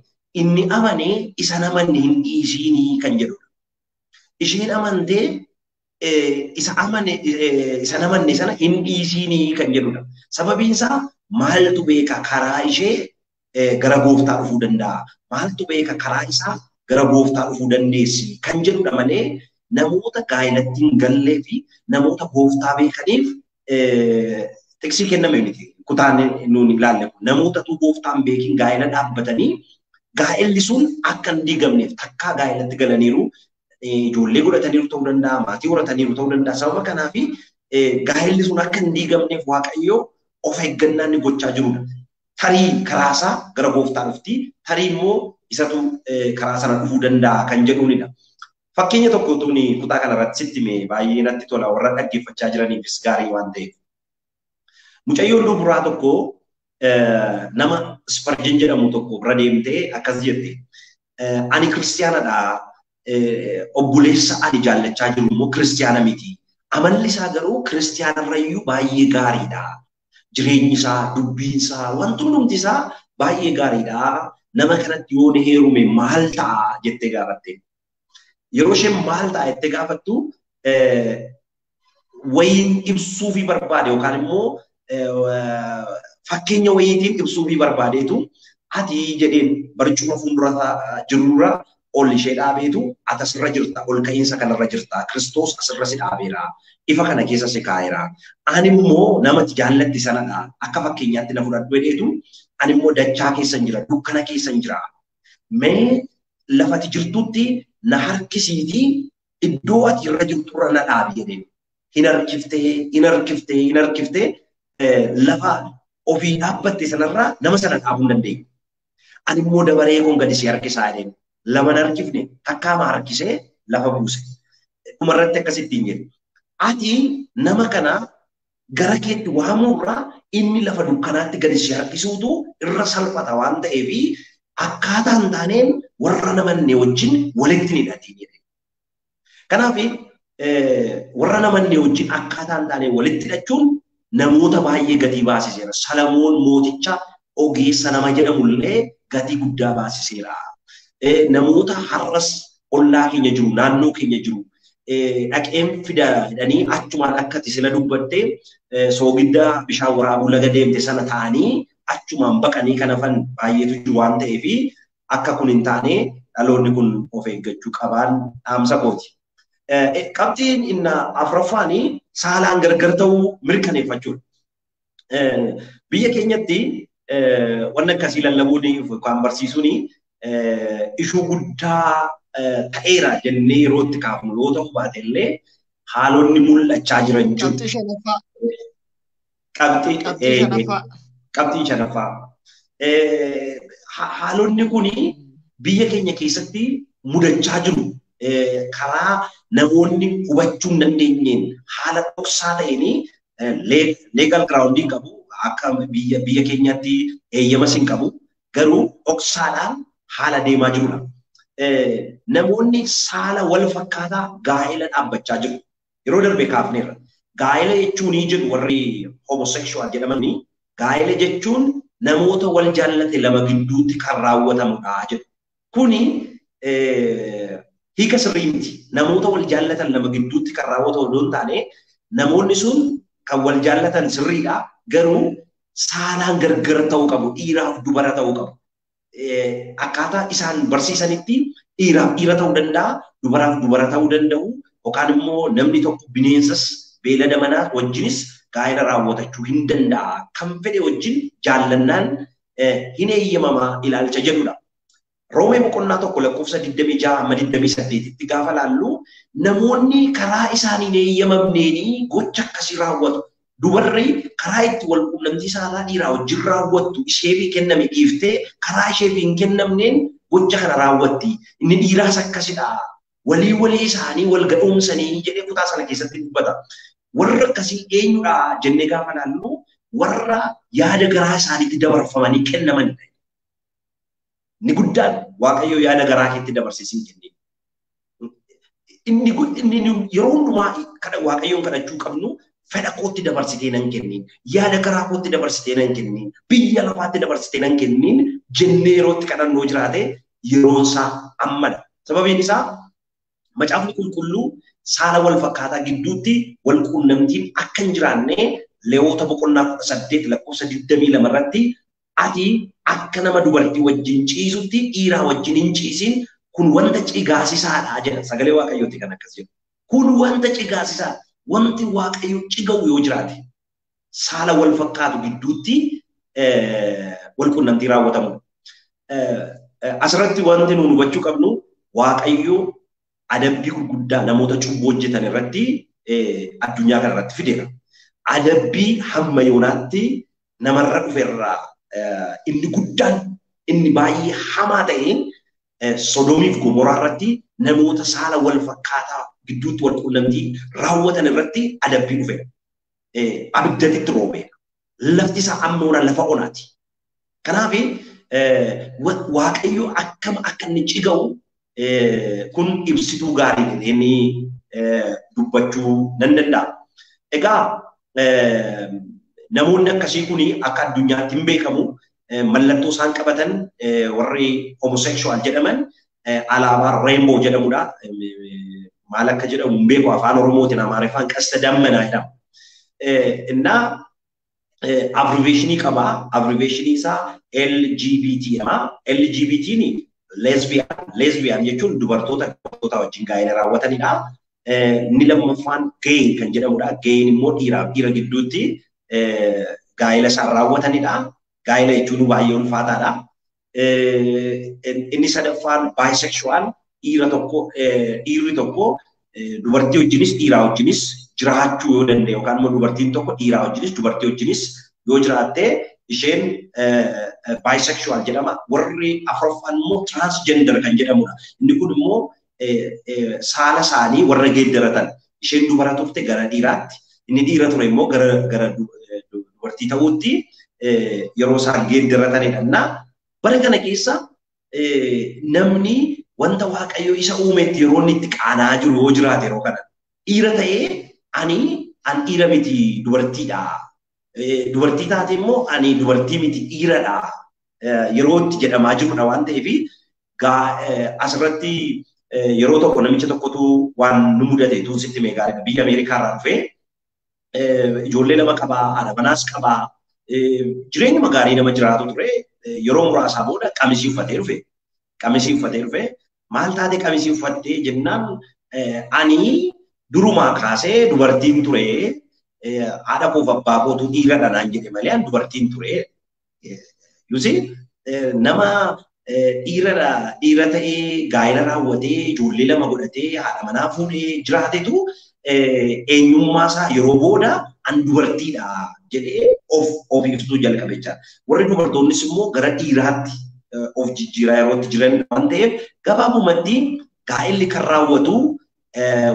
inni amanee isa namanne hin dhiisiinii kan jedhudha. Isheen amantee isa amane isa namanne sana hin dhiisiinii kan jedhudha. Sababiin isaa maaltu beeka karaa ishee gara gooftaa dhufuu danda'a. Maaltu beeka karaa isaa gara gooftaa dhufuu dandeessi kan jedhudha malee namoota gaa'elatti hin gallee fi namoota gooftaa beekaniif tiksii kenname miti. Kutaan nuun ilaalle kun namoota gooftaan beekin gaa'ela dhaabbatanii gaa'elli sun akka hin diigamneef takkaa gaa'elatti galaniiru ijoollee godhataniiru ta'uu danda'a, maatii horataniiru ta'uu danda'a. Sababa kanaaf gaa'elli sun akka hin diigamneef Waaqayyo of eeggannaa inni gochaa jirudha. Tarii karaa isaa gara gooftaa dhufti, tarii immoo isatu karaa sana dhufuu danda'a kan jedhuunidha. Fakkeenya tokko tuuni kutaa kanarratti sitti hime baay'ee natti tola warra dhaggeeffachaa jiraniifis gaarii waan ta'eef. Mucayyoon dubaraa tokko nama Isparjin jedhamu tokko bira deemtee akkas jette. Ani kiristiyaanadha. Obboleessa ani jaallachaa jiru immoo kiristiyaana miti. Amalli isaa garuu kiristiyaanarrayyuu baay'ee gaariidha. Jireenyi isaa, dubbiin isaa, wanti hundumti isaa baay'ee gaariidha. Nama kanatti yoo ni heerume maal ta'a jettee gaafatte. Yeroo isheen maal ta'a jettee gaafattu wayiin ibsuufii barbaade yookaan immoo fakkeenya wayiitiin ibsuufii barbaadeetu ati jedheen barcuma fuuldura jirurra ol ishee dhaabeetu ati asirra jirta, ol ka'iinsa kanarra jirta, Kiristoos asirra si dhaabeera, ifa kana keessa si kaa'eera. Ani immoo namatti jaallatti sanadha, akka fakkeenyaatti na fudhadhu jedheetu ani immoo dachaa keessa jira, dukkana keessa jira. Mee lafati jirtutti na harkisiitii iddoo ati irra jirturra na dhaabi jedheen. Hin harkiftee, hin harkiftee, hin harkiftee lafa ofii dhaabbatte sanarraa nama sana dhaabuu hin dandeenye. Ani immoo dabaree kun gadi si harkisaa jedheen. Lama na harkifne, takkaama harkisee lafa buuse. Dhumarratti akkasittiin jedhe. Ati nama kana gara keetti waamuurraa inni lafa dukkanaatti gadi si harkisuutu irra salphata waan ta'eef akkaataa hin taaneen warra namanne wajjin walitti hin hidhatiin jedhe. Kanaaf warra namanne wajjin akkaataa hin taaneen walitti hidhachuun namoota baay'ee gatii baasiseera. Salamoon mooticha ogeessa nama jedhamullee gatii guddaa baasiseera. Namoota har'as ollaa keenya jiru, naannoo keenya jiru, dhaqeen fida jedhanii achumaan akka ati sila dubbattee soogidda bishaan waraabuu laga deemte sana ta'anii achumaan baqanii kan hafan baay'eetu jiru waan ta'eef akka kun hin taane dhaloonni kun of eeggachuu qabaan dhaamsa kooti. Qabxiin inni afuraffaan saalaan gargar ta'uu mirkaneeffachuudha. Biyya keenyatti wanni akkasii lallabuun yookaan barsiisuun ishuu guddaa ta'eera jennee yeroo itti kaafnu yoo ta'u baate illee haalonni mul'achaa jiran jiru. Qabxii shanaffaa. Qabxii shanaffaa. Haalonni kuni biyya keenya keessatti mudachaa jiru. Karaa namoonni hubachuu hin dandeenyeen haala dhoksaa ta'een legal groundii qabu akka biyya keenyaatti eeyyamas hin qabu garuu dhoksaadhaan haala deemaa jirudha. Namoonni saala wal fakkaataa gaa'ela dhaabbachaa jiru. Yeroo darbe kaafneerra. Gaa'ela jechuun jedhu warri homosexual jedhamanii gaa'ela jechuun namoota wal jaallate lama gidduutti kan raawwatamudha jedhu. Kuni hiika sirrii miti. Namoota wal jaallatan lama gidduutti kan raawwatamu odoo hin taane namoonni sun kan wal jaallatan sirriidha. Garuu saalaan gargar ta'uu qabu. Dhiiraaf dubara ta'uu qabu. Akkaataa isaan barsiisanitti dhiiraaf dhiira ta'uu danda'a, dubaraaf dubara ta'uu danda'u, yookaan immoo namni tokko bineensas beelada manaa wajjinis gaa'ela raawwatachuu hin danda'a. Kan fedhe wajjin jaallannaan hin eeyyamamaa ilaalcha jedhudha. Roomee boqonnaa 1 lakkoofsa 26 amma 28tti gaafa laallu namoonni karaa isaaniin eeyyamamneenii gocha akkasii raawwatu. Dubarri karaa itti wal quunnamtii saalaa dhiiraa wajjin raawwattu isheef kenname dhiiftee karaa isheef hin kennamneen gocha kana raawwatti. Inni dhiiraas akkasidha. Walii walii isaanii wal gadhoomsanii jedhee kutaa sana keessatti dubbata. Warra akkasii eenyudha jennee gaafa laallu warra yaada garaa isaaniitti dabarfamanii kennamanidha. Inni guddaan Waaqayyo yaada garaa keetti dabarsisiin jennee. Inni yeroo hundumaa Waaqayyoon kadhachuu qabnu fedha kootti dabarsitee nan kenniin, yaada garaa kootti dabarsitee nan kenniin, biyya lafaatti dabarsitee nan kenniin jennee yerootti kadhannoo jiraate yeroon isaa ammadha. Sababiin isaa macaafni qulqulluu saala wal fakkaataa gidduutti wal quunnamtiin akka hin jiraanne Lewoota boqonnaa 18 lakkoofsa 22 irratti ati akka nama dubartii wajjin ciisutti dhiiraa wajjin hin ciisin kun wanta cigaasisaadha jedha. Sagalee Waaqayyooti kan akkas jedhu. Kun wanta cigaasisaadha. Wanti Waaqayyo ciga'u yoo jiraate saala wal fakkaatu gidduutti wal quunnamtii raawwatamudha. Asirratti wanti nuun hubachuu qabnu Waaqayyo adabbii gurguddaa namoota cubbuu hojjetan irratti addunyaa kana irratti fideera. Adabbii hamma yoonaatti namarra dhuferraa inni guddaan inni baay'ee hamaa ta'e Sodoomiif Gomoraa irratti namoota saala wal fakkaataa gidduutti wal quunnamtii raawwatan irratti adabbii dhufe. Abiddatti roobeera. Lafti isaa amma yoonaa lafa onaati. Kanaaf Waaqayyo akkam akka inni ciga'u kun ibsituu gaarii inni dubbachuu nan danda'a. Egaa namoonni akkasii kun akka addunyaatti hin beekamu mallattoo isaan qabatan warri homosexual jedhaman alaabaa rainbow jedhamudha. Maal akka jedhamu hin beeku afaan Oromootiin Amaariffaan qasta dammanaa jedhama. Innaa abbreviationii qaba. Abbreviationii isaa LGBT jedhama. LGBT'n lesbian, lesbian jechuun dubartoota wajjin gaa'ela raawwatanidha. Inni lammaffaan gay kan jedhamudha. Gayin immoo dhiiraaf dhiira gidduutti gaa'ela isaan raawwatanidha. Gaa'ela jechuun baay'ee ulfaataadha. Inni sadaffaan bisexual dhiirri tokko dubartii wajjinis dhiiraa wajjinis jiraachuu yoo danda'e yookaan immoo dubartiin tokko dhiiraa wajjinis dubartii wajjinis yoo jiraatte isheen bisexual jedhama. Warri afuraffaan immoo transgender kan jedhamudha. Inni kun immoo saala isaanii warra geeddaratan isheen dubara turte gara dhiiraatti inni dhiira ture immoo gara dubartii ta'uutti yeroo isaan geeddaratanidha. Bara kana keessa namni wanta Waaqayyo isa uumetti yeroo inni itti qaana'aa jiru yoo jiraate yeroo kana dhiira ta'ee ani dhiira miti dubartiidha. Dubartii taate immoo ani dubartii miti dhiiradha. Yeroo itti jedhamaa jirudha waan ta'eef asirratti yeroo tokko namicha tokkotu waan nu mudate tuun sitti mee gaariidha. Biyya Ameerikaa irraa dhufee ijoollee lama qabaa, haadha manaas qabaa, jireenyuma gaarii nama jiraatu ture. Yeroo muraasaa booda qamisii uffatee dhufe. Qamisii uffatee dhufe. Maal taate qamisii uffattee jennaan ani durumaa kaasee dubartiin ture. Haadha koof abbaa kootu dhiiradha naan jedhe malee ani dubartiin ture. Yusi nama dhiira ta'ee gaa'ela raawwatee ijoollee lama godhatee haadha manaa fuudhee jiraatetu eenyummaa isaa yeroo booda an dubartiidha jedhee of ibsuu jalqabe jechaadha. Warri dubartoonnis immoo gara dhiiraatti of jijjiiraa yeroo itti jiran waan ta'eef gabaabumatti gaa'elli kan raawwatu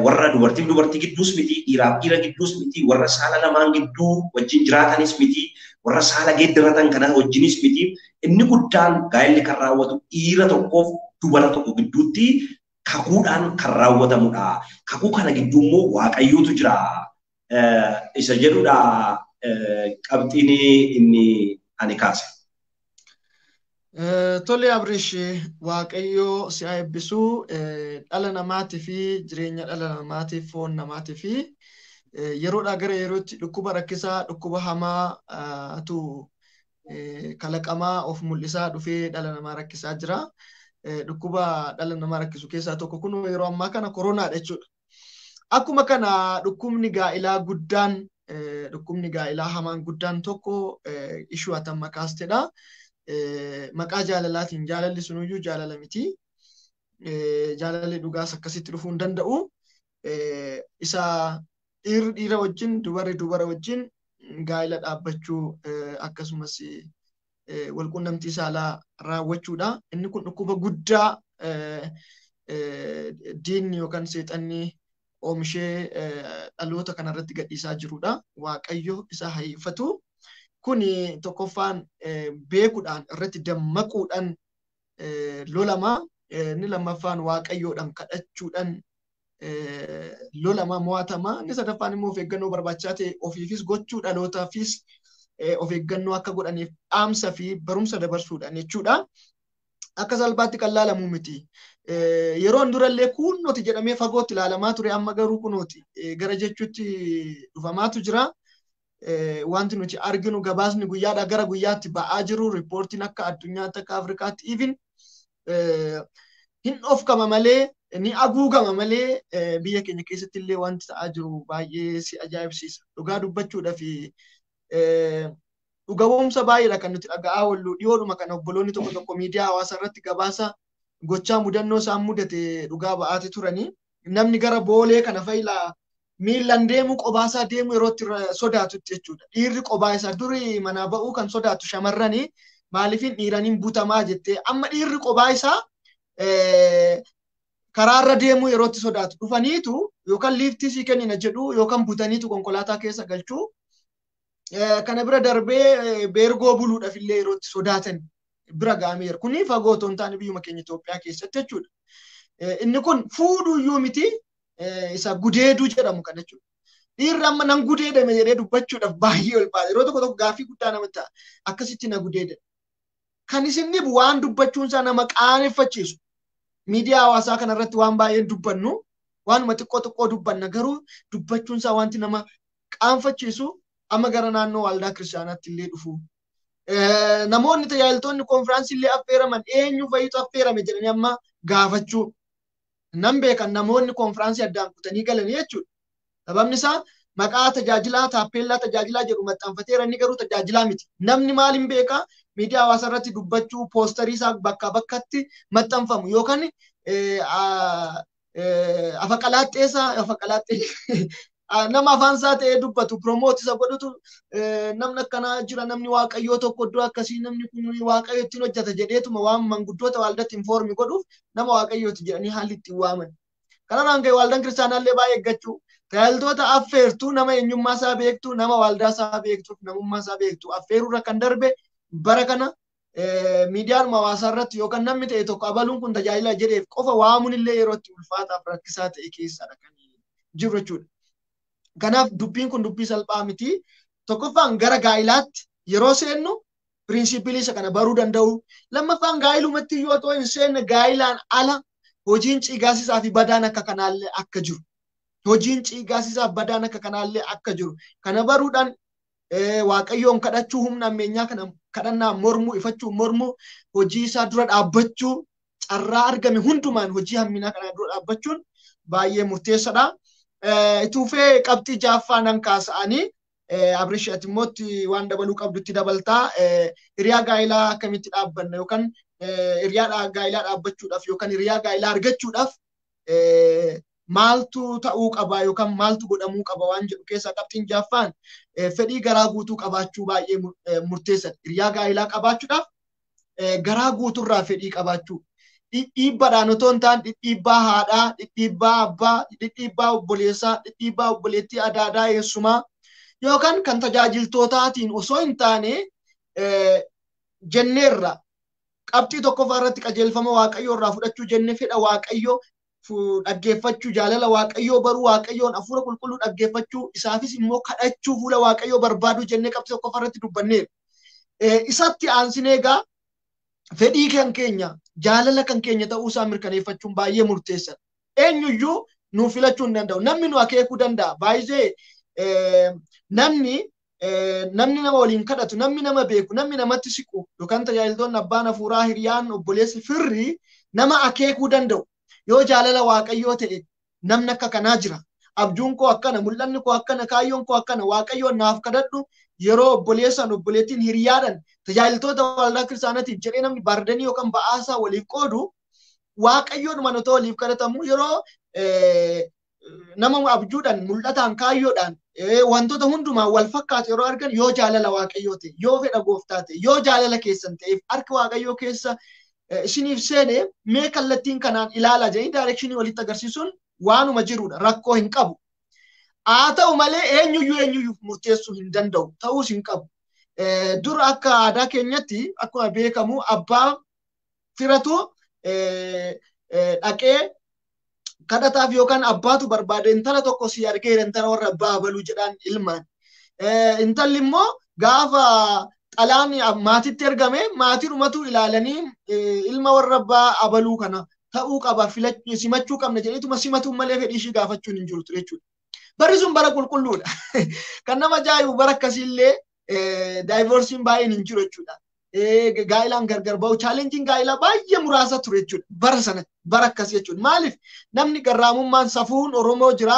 warra dubartiif dubartii gidduus miti, dhiiraaf dhiira gidduus miti, warra saala lamaan gidduu wajjin jiraatanis miti, warra saala geeddaratan kana wajjinis miti. Inni guddaan gaa'elli kan raawwatu dhiira tokkoof dubara tokko gidduutti kakuudhaan kan raawwatamudha. Kakuu kana gidduu immoo Waaqayyootu jira. Isa jedhudha qabxiin inni ani kaase. Tole Abrish, Waaqayyoo si haa eebbisuu. Dhala namaatii fi jireenya dhala namaatiif foon namaatii fi yeroodhaa gara yerootti dhukkuba rakkisaa dhukkuba hamaatu kalaqamaa of mul'isaa dhufee dhala namaa rakkisaa jira. Dhukkuba dhala namaa rakkisu keessaa tokko kun yeroo ammaa kana koronaadha jechuudha. Akkuma kana dhukkubni gaa'ilaa guddaan dhukkubni gaa'ilaa hamaan guddaan tokko ishuu atamma kaastedha. Maqaa jaalalaatiin jaalalli sunuyyuu jaalala miti. Jaalalli dhugaas akkasitti dhufuu hin danda'u. Isa dhiirri dhiira wajjin dubarri dubara wajjin gaa'ila dhaabbachuu akkasumas walqunnamtii saalaa raawwachuudha. Inni kun dhukkuba guddaa diinni yookaan seexanni oomishee dhaloota kanarratti gadhiisaa jirudha. Waaqayyo isa haifatu. Kuni tokkoffaan beekuudhaan irratti dammaquudhaan lolama. Inni lammaffaan Waaqayyoodhaan kadhachuudhaan lolama mo'atama. Inni sadaffaan immoo of eeggannoo barbaachisaa ta'e ofiifis gochuu dhalootaafis of eeggannoo akka godhaniif dhaamsa fi barumsa dabarsuudhaan jechuudha. Akka salphaatti kan laalamu miti. Yeroon durallee kunooti jedhamee fagootti ilaalamaa ture amma garuu kunooti gara jechuutti dhufamaatu jira. Wanti nuti arginu gabaasni guyyaadhaa gara guyyaatti ba'aa jiru riippoortiin akka addunyaatti akka Afrikaatti even hin dhofkama malee ni haguugama malee biyya keenya keessatti illee wanti ta'aa jiru baay'ee si ajaa'ibsiisa. Dhugaa dubbachuudhaa fi dhuga'umsa baay'eedha kan nuti dhaga'aa oollu. Dhiyoodhuma kana obboloonni tokko tokko miidiyaa hawaasaa irratti gabaasa gochaa mudannoo isaan mudate dhugaa ba'aati turanii. Namni gara boolee kana fayilaa miillan deemu qobaasaa deemu yeroo itti sodaatutti jechuudha. Dhiirri qobaa isaa durii manaa ba'uu kan sodaatu shamarranii maaliifin dhiiraniin butamaa jettee amma dhiirri qobaa isaa karaarra deemuu yeroo itti sodaatu dhufaniitu yookaan liiftii sii kennina jedhu yookaan butaniitu konkolaataa keessa galchuu. Kana bira darbee beergoo buluudhaaf illee yeroo itti sodaatan bira ga'ameera. Kuni fagoo otoo hin taane biyyuma keenya Itoophiyaa keessatti jechuudha. Inni kun fuudhuyyuu miti isa gudeeduu jedhamu kan jechuudha. Dhiirri amma nan gudeedame jedhee dubbachuudhaaf baay'ee ulfaata. Yeroo tokko tokko gaaffii guddaa namatti ta'a. Akkasitti na gudeedame. Kan isin dhibu waan dubbachuun isaa nama qaaneffachiisu. Miidiyaa hawaasaa kanarratti waan baay'een dubbannu waanuma xiqqoo xiqqoo dubbanna garuu dubbachuun isaa wanti nama qaanfachiisu amma gara naannoo waldaa kiristaanaatti illee dhufu. Namoonni tajaajiltoonni konfiraansii illee affeeraman eenyu fa'iitu affeerame jedhanii amma gaafachuu. Nan beekan namoonni konfiraansii addaan kutanii galanii jechuudha. Sababni isaa maqaa tajaajilaa taappeellaa tajaajilaa jedhu maxxanfateera inni garuu tajaajilaa miti. Namni maal hin beekaa miidiyaa hawaasaa irratti dubbachuu poosterii isaa bakka bakkatti maxxanfamu yookaan Nama afaan isaa ta'ee dubbatu promote isa godhutu namni akkanaa jira, namni waaqayyoo tokko iddoo akkasii, namni kun waaqayyo ittiin hojjeta jedheetuma waan manguddoota waldatti inform godhuuf nama waaqayyooti jedhanii haalli ittiin waaman. Kanarraan ka'e waldaan kiristaanaallee baay'ee eeggachuu. Tajaajiltoota affeertuu nama eenyummaa isaa beektu, nama waldaa isaa beektu, namummaa isaa beektu affeeruurra kan darbe bara kana miidiyaan hawaasaa irratti yookaan namni ta'e tokko abaluun kun tajaajila jedheef qofa waamuun illee yeroo itti ulfaataaf rakkisaa ta'e keessadha kan jiru jechuudha. Kanaaf dubbiin kun dubbii salphaa miti. Tokkoffaan gara gaa'ilaatti yeroo seennu pirinsipilii isa kana baruu danda'u. Lammaffaan gaa'ilumatti yoo otoo hin seenne gaa'ilaan ala hojiin ciigaasisaa fi badaan akka kanaallee akka jiru. Hojiin ciigaasisaa fi badaan akka kanaallee akka jiru. Kana baruudhaan waaqayyoon kadhachuu, humna ammeenyaa kana kadhannaa mormuu, ifachuu mormuu, hojii isaa dura dhaabbachuu, carraa argame hundumaan hojii hamminaa kana dura dhaabbachuun baay'ee murteessaadha. Ituufee qabxii jaaffaa nan kaasa'anii Abrish ati immoo waan dabaluu qabdutti dabaltaa. Hiriyaa gaa'ilaa akkamitti dhaabbanna yookaan hiriyaa gaa'ilaa dhaabbachuudhaaf yookaan hiriyaa gaa'ilaa argachuudhaaf maaltu ta'uu qaba yookaan maaltu godhamuu qaba waan jedhu keessaa qabxiin jaaffaan fedhii garaa guutuu qabaachuu baay'ee murteessaadha. Hiriyaa gaa'ilaa qabaachuudhaaf garaa guutuurraa fedhii qabaachuu. Dhidhiibbaadhaan otoo hin taane dhidhiibbaa haadhaa, dhidhiibbaa abbaa, dhidhiibbaa obboleessaa, dhidhiibbaa obboleettii adaadaa eessumaa yookaan kan tajaajiltootaatiin osoo hin taane jenneerra. Qabxii tokkoffaa irratti qajeelfama waaqayyoo irraa fudhachuu jenne, fedha waaqayyoo dhaggeeffachuu, jaalala waaqayyoo baruu, waaqayyoon hafuura qulqulluu dhaggeeffachuu, isaafis immoo kadhachuu, fuula waaqayyoo barbaaduu jennee qabxii tokkoffaa irratti dubbanneerra. Isatti aansinee egaa fedhii kan keenya, jaalala kan keenya ta'uu isaa mirkaneeffachuun baay'ee murteessaadha. Eenyuyyuu nu filachuu hin danda'u. Namni nu akeekuu danda'a. Baay'ee namni nama waliin kadhatu, namni nama beeku, namni namatti siqu yookaan tajaajiltoonni abbaan hafuuraa, hiriyaan, obboleessi, firri nama akeekuu danda'u. Yoo jaalala waaqayyoo ta'e namni akka kanaa jira. Abjuun koo akkana, mul'anni koo akkana, kaayyoon koo akkana, waaqayyoon naaf kadhadhu yeroo obboleessaan, obboleettiin, hiriyaadhaan tajaajiltoota waldaa kiristaanaatiif jedhee namni bardanii yookaan ba'aasaa waliif qoodu waaqayyoodhumaan otoo waliif kadhatamu yeroo nama abjuudhaan, mul'ataan, kaayyoodhaan wantoota hundumaan wal fakkaatu yeroo argan yoo jaalala waaqayyoo ta'e, yoo fedha gooftaa ta'e, yoo jaalala keessan ta'eef harka waaqayyoo keessa isiniif seene mee kallattiin kanaan ilaalaa jedhanii daayirekshinii walitti agarsiisuun waanuma jirudha, rakkoo hin qabu. Haa ta'u malee eenyuyyuu murteessuu hin danda'u, ta'uus hin qabu. Dur akka aadaa keenyatti akkuma beekamu abbaa firatu dhaqee kadhataaf yookaan abbaatu barbaade intala tokko si argeera intala warra abbaa abaluu jedhaan ilmaan. Intalli immoo gaafa xalaan maatitti ergame maatiidhumatu ilaalanii ilma warra abbaa abaluu kana ta'uu qaba simachuu qabna jedheetuma simatuun malee fedhii ishii gaafachuun hin jiru jechuudha. Barri sun bara qulqulluudha. Kan nama ajaa'ibu bara akkasiillee daayivoorsiin baay'een hin jiru jechuudha. Gaa'ilaan gargar ba'u chaalenjiin gaa'ilaa baay'ee muraasa ture jechuudha. Bara sana bara akkasii jechuudha. Maaliif namni garraamummaan safuun Oromoo jira,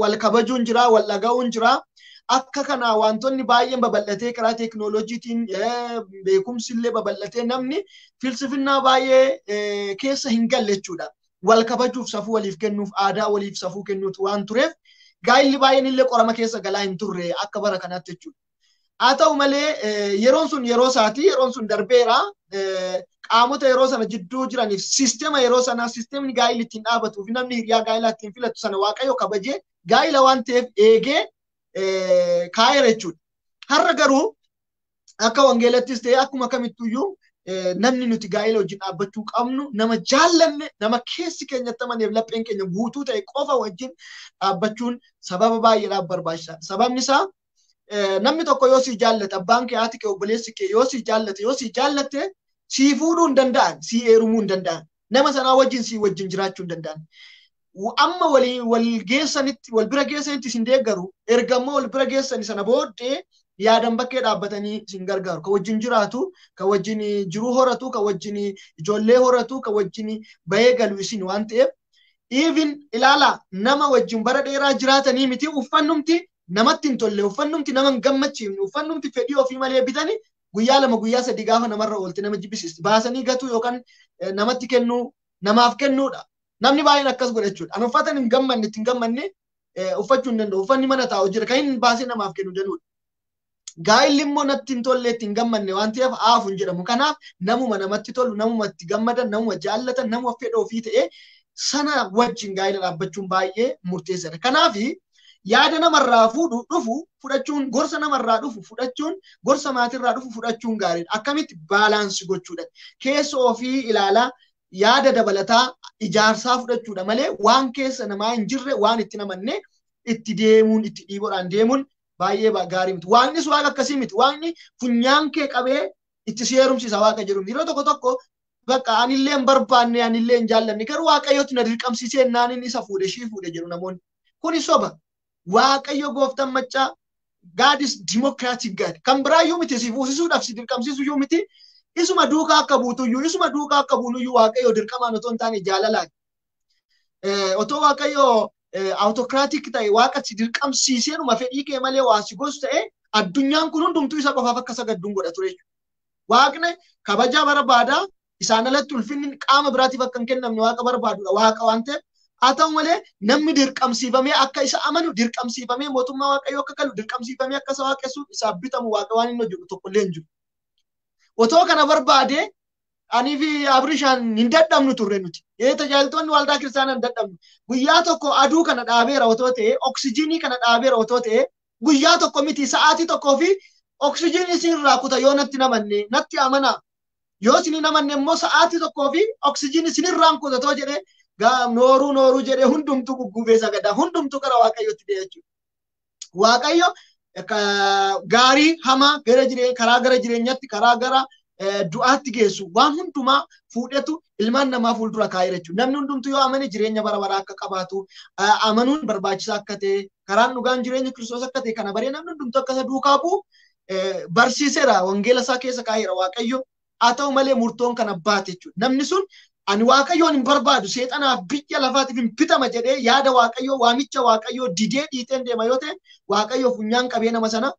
wal kabajuun jira, wal dhaga'uun jira. Akka kana wantoonni baay'een babal'atee karaa teekinooloojiitiin beekumsi illee babal'atee namni filsifinnaa baay'ee keessa hin galle jechuudha. Wal kabajuuf safuu waliif kennuuf aadaa waliif safuu kennuutu waan tureef gaa'illi baay'een illee qorama keessa galaa hin turre akka bara kanaatti jechuudha. Haa ta'u malee yeroon sun yeroo isaati, yeroon sun darbeera. Qaamota yeroo sana jidduu jiraniif sisteema yeroo sanaa, sisteemni gaa'illi ittiin dhaabatuu fi namni hiriyaa gaa'ilaa ittiin filatu sana waaqayyo kabajee gaa'ila waan ta'eef eegee kaa'eera jechuudha. Har'a garuu akka wangeelattis ta'e akkuma kamittuyyuu namni nuti gaa'ila wajjin dhaabbachuu qabnu nama jaallanne, nama keessi keenyatti amaneef lapheen keenya guutuu ta'e qofa wajjin dhaabbachuun sababa baay'eedhaaf barbaachisaadha. Sababni isaa namni tokko yoo si jaallate, abbaan kee, haati kee, obboleessi kee yoo si jaallate, yoo si jaallatte si fuudhuu hin danda'an, si heerumuu hin danda'an, nama sanaa wajjin si wajjin jiraachuu hin danda'an. Amma wal geessanitti, wal bira geessanitti isin deeggaru, erga immoo wal bira geessani sana booddee yaadan bakkee dhaabbatanii isin gargaaru. Ka wajjin jiraatu, ka wajjin jiruu horatu, ka wajjin ijoollee horatu, ka wajjin bahee galu isin waan ta'eef even ilaalaa nama wajjin bara dheeraa jiraatanii miti uffannumti namatti hin tolle, uffannumti nama hin gammachiifne, uffannumti fedhii ofii malee bitani guyyaa lama guyyaa sadii gaafa namarra oolte nama jibbisiisti. Baasanii gatuu yookaan namatti kennuu, namaaf kennuudha. Namni baay'een akkas godha jechuudha. Ani uffata hin gammanne itti hin gammanne uffachuu hin danda'u. Uffanni mana taa'u jira. Kan inni baasee namaaf kennu danuudha. Gaa'illi immoo natti hin tolle itti hin gammanne waan ta'eef haafu hin jedhamu. Kanaaf namuma namatti tolu, namuma itti gammadan, namuma jaallatan, namuma fedha ofii ta'e sana wajjin gaa'ila dhaabbachuun baay'ee murteessaadha. Kanaaf yaada namarraa fuudhu dhufu fudhachuun, gorsa namarraa dhufu fudhachuun, gorsa maatirraa dhufu fudhachuun gaariidha. Akkamitti baalaansi gochuudha. Keessa ofii ilaalaa yaada dabalataa ijaarsaa fudhachuudha malee waan keessa namaa hin jirre waan itti namanne itti deemuun itti dhiiboodhaan deemuun baay'ee gaarii miti. Waaqnis waaqa akkasii miti. Waaqni funyaan kee qabee itti si heerumsiisa waaqa jedhu. Yeroo tokko tokko bakka anillee hin barbaanne anillee hin jaallanne garuu waaqayyotu na dirqamsiisee naan inni isa fuudhe ishii fuudhe jedhu namoonni. Kuni soba. Waaqayyo gooftaan maccaa God is democratic God. Kan biraayyuu miti si fuusisuudhaaf si dirqamsiisuyyuu miti. Isuma duukaa akka buutuyyuu isuma duukaa akka buunuyyuu waaqayyo dirqamaan otoo hin taane jaalalaan. Otoo waaqayyo autocratic ta'e waaqa si dirqamsiiseenuma fedhii kee malee waa si gosu ta'e addunyaan kun hundumtuu isa qofaaf akka sagadduun godha ture jechuudha. Waaqni kabaja barbaada isaan alatti ulfinni qaama biraatiif akka hin kennamne waaqa barbaadudha waaqa waan ta'eef haa ta'u malee namni dirqamsiifamee akka isa amanu dirqamsiifamee mootummaa waaqayyoo akka galu dirqamsiifamee akka isa waaqessuuf isaaf bitamu waaqa waan inni hojjetu tokko illee hin jiru. Otoo kana barbaade ani fi Abrishaan hin dadhabnu turre nuti. Tajaajiltoonni waldaa kiristaanaa hin dadhabnu. Guyyaa tokko aduu kana dhaabeera otoo ta'e, oksijiinii kana dhaabeera otoo ta'e, guyyaa tokko miti sa'aatii tokkoo fi oksijiinii isinirraa kuta yoo natti namanne natti amanaa. Yoo isin hin amanne immoo sa'aatii tokkoo fi oksijiinii isinirraan kuta otoo jedhee nooruu nooruu jedhee hundumtuu gugguufee sagadaa hundumtuu gara waaqayyootti dee'a jechuudha. Waaqayyo gaarii hamaa gara jireenya karaa gara jireenyaatti karaa gara du'aatti geessu waan hundumaa fuudhetu ilmaan namaa fuuldura kaa'eera jechuudha. Namni hundumtuu yoo amane jireenya bara baraa akka qabaatu amanuun barbaachisaa akka ta'e karaan dhugaan jireenya Kiristoos akka ta'e kana baree namni hundumtuu akka isa duukaa bu'u barsiiseera wangeela isaa keessa kaa'eera waaqayyo. Haa ta'u malee murtoon kana baate jechuudha. Namni sun ani waaqayyoon hin barbaadu seexanaaf biyya lafaatiif hin bitama jedhee yaada waaqayyoo waamicha waaqayyoo didee dhiiteen deema yoo ta'e waaqayyo funyaan qabee nama sana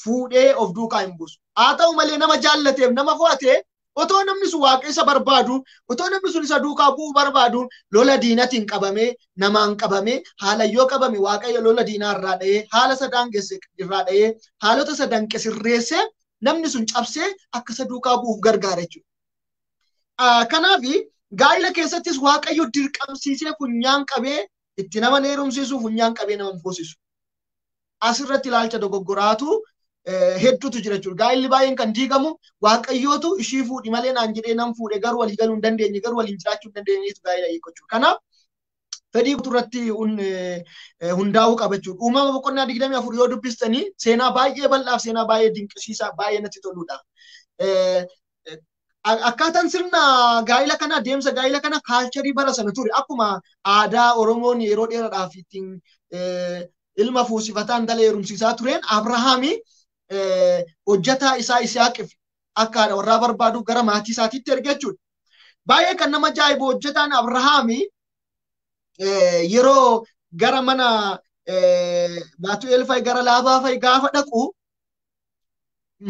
fuudhee of duukaa hin buusu. Haa ta'u malee nama jaallateef nama fo'atee otoo namni sun waaqa isa barbaadu otoo namni sun isa duukaa bu'uu barbaadu lola diinatiin qabamee namaan qabamee haala yoo qabame waaqayyo lola diinaa irraa dha'ee haala isa daangesse irraa dha'ee haalota isa danqe sirreessee namni sun cabsee akka isa duukaa bu'uuf gargaara jechuudha. Kanaaf gaa'ila keessattis waaqayyo dirqamsiisee funyaan qabee itti nama heerumsiisu funyaan qabee nama fuusisu. Asirratti ilaalcha dogoggoraatu hedduutu jira jechuudha. Gaa'illi baay'een kan diigamu waaqayyootu ishii fuudhi malee naan jedhee nan fuudhe garuu walii galuu hin dandeenye garuu waliin jiraachuu hin dandeenyeetu gaa'ila hiiku jechuudha. Kanaaf fedhii irratti hundaa'uu qaba jechuudha. Uumama boqonnaa 24 yoo dubbistanii seenaa baay'ee bal'aaf seenaa baay'ee dinqisiisaa baay'ee natti toludha. Akkaataan sirna gaa'ila kana deemsa gaa'ila kana kaalcharii bara sana ture akkuma aadaa Oromoon yeroo dheeraadhaaf ittiin ilma fuusifataa intala heerumsiisaa tureen Abrahaami hojjetaa isaa Isihaaqiif akka haadha warraa barbaadu gara maatii isaatiitti erge jechuudha. Baay'ee kan nama ajaa'ibu hojjetaan Abrahaami yeroo gara mana Baatu'eel fa'i gara Laabaa fa'i gaafa dhaqu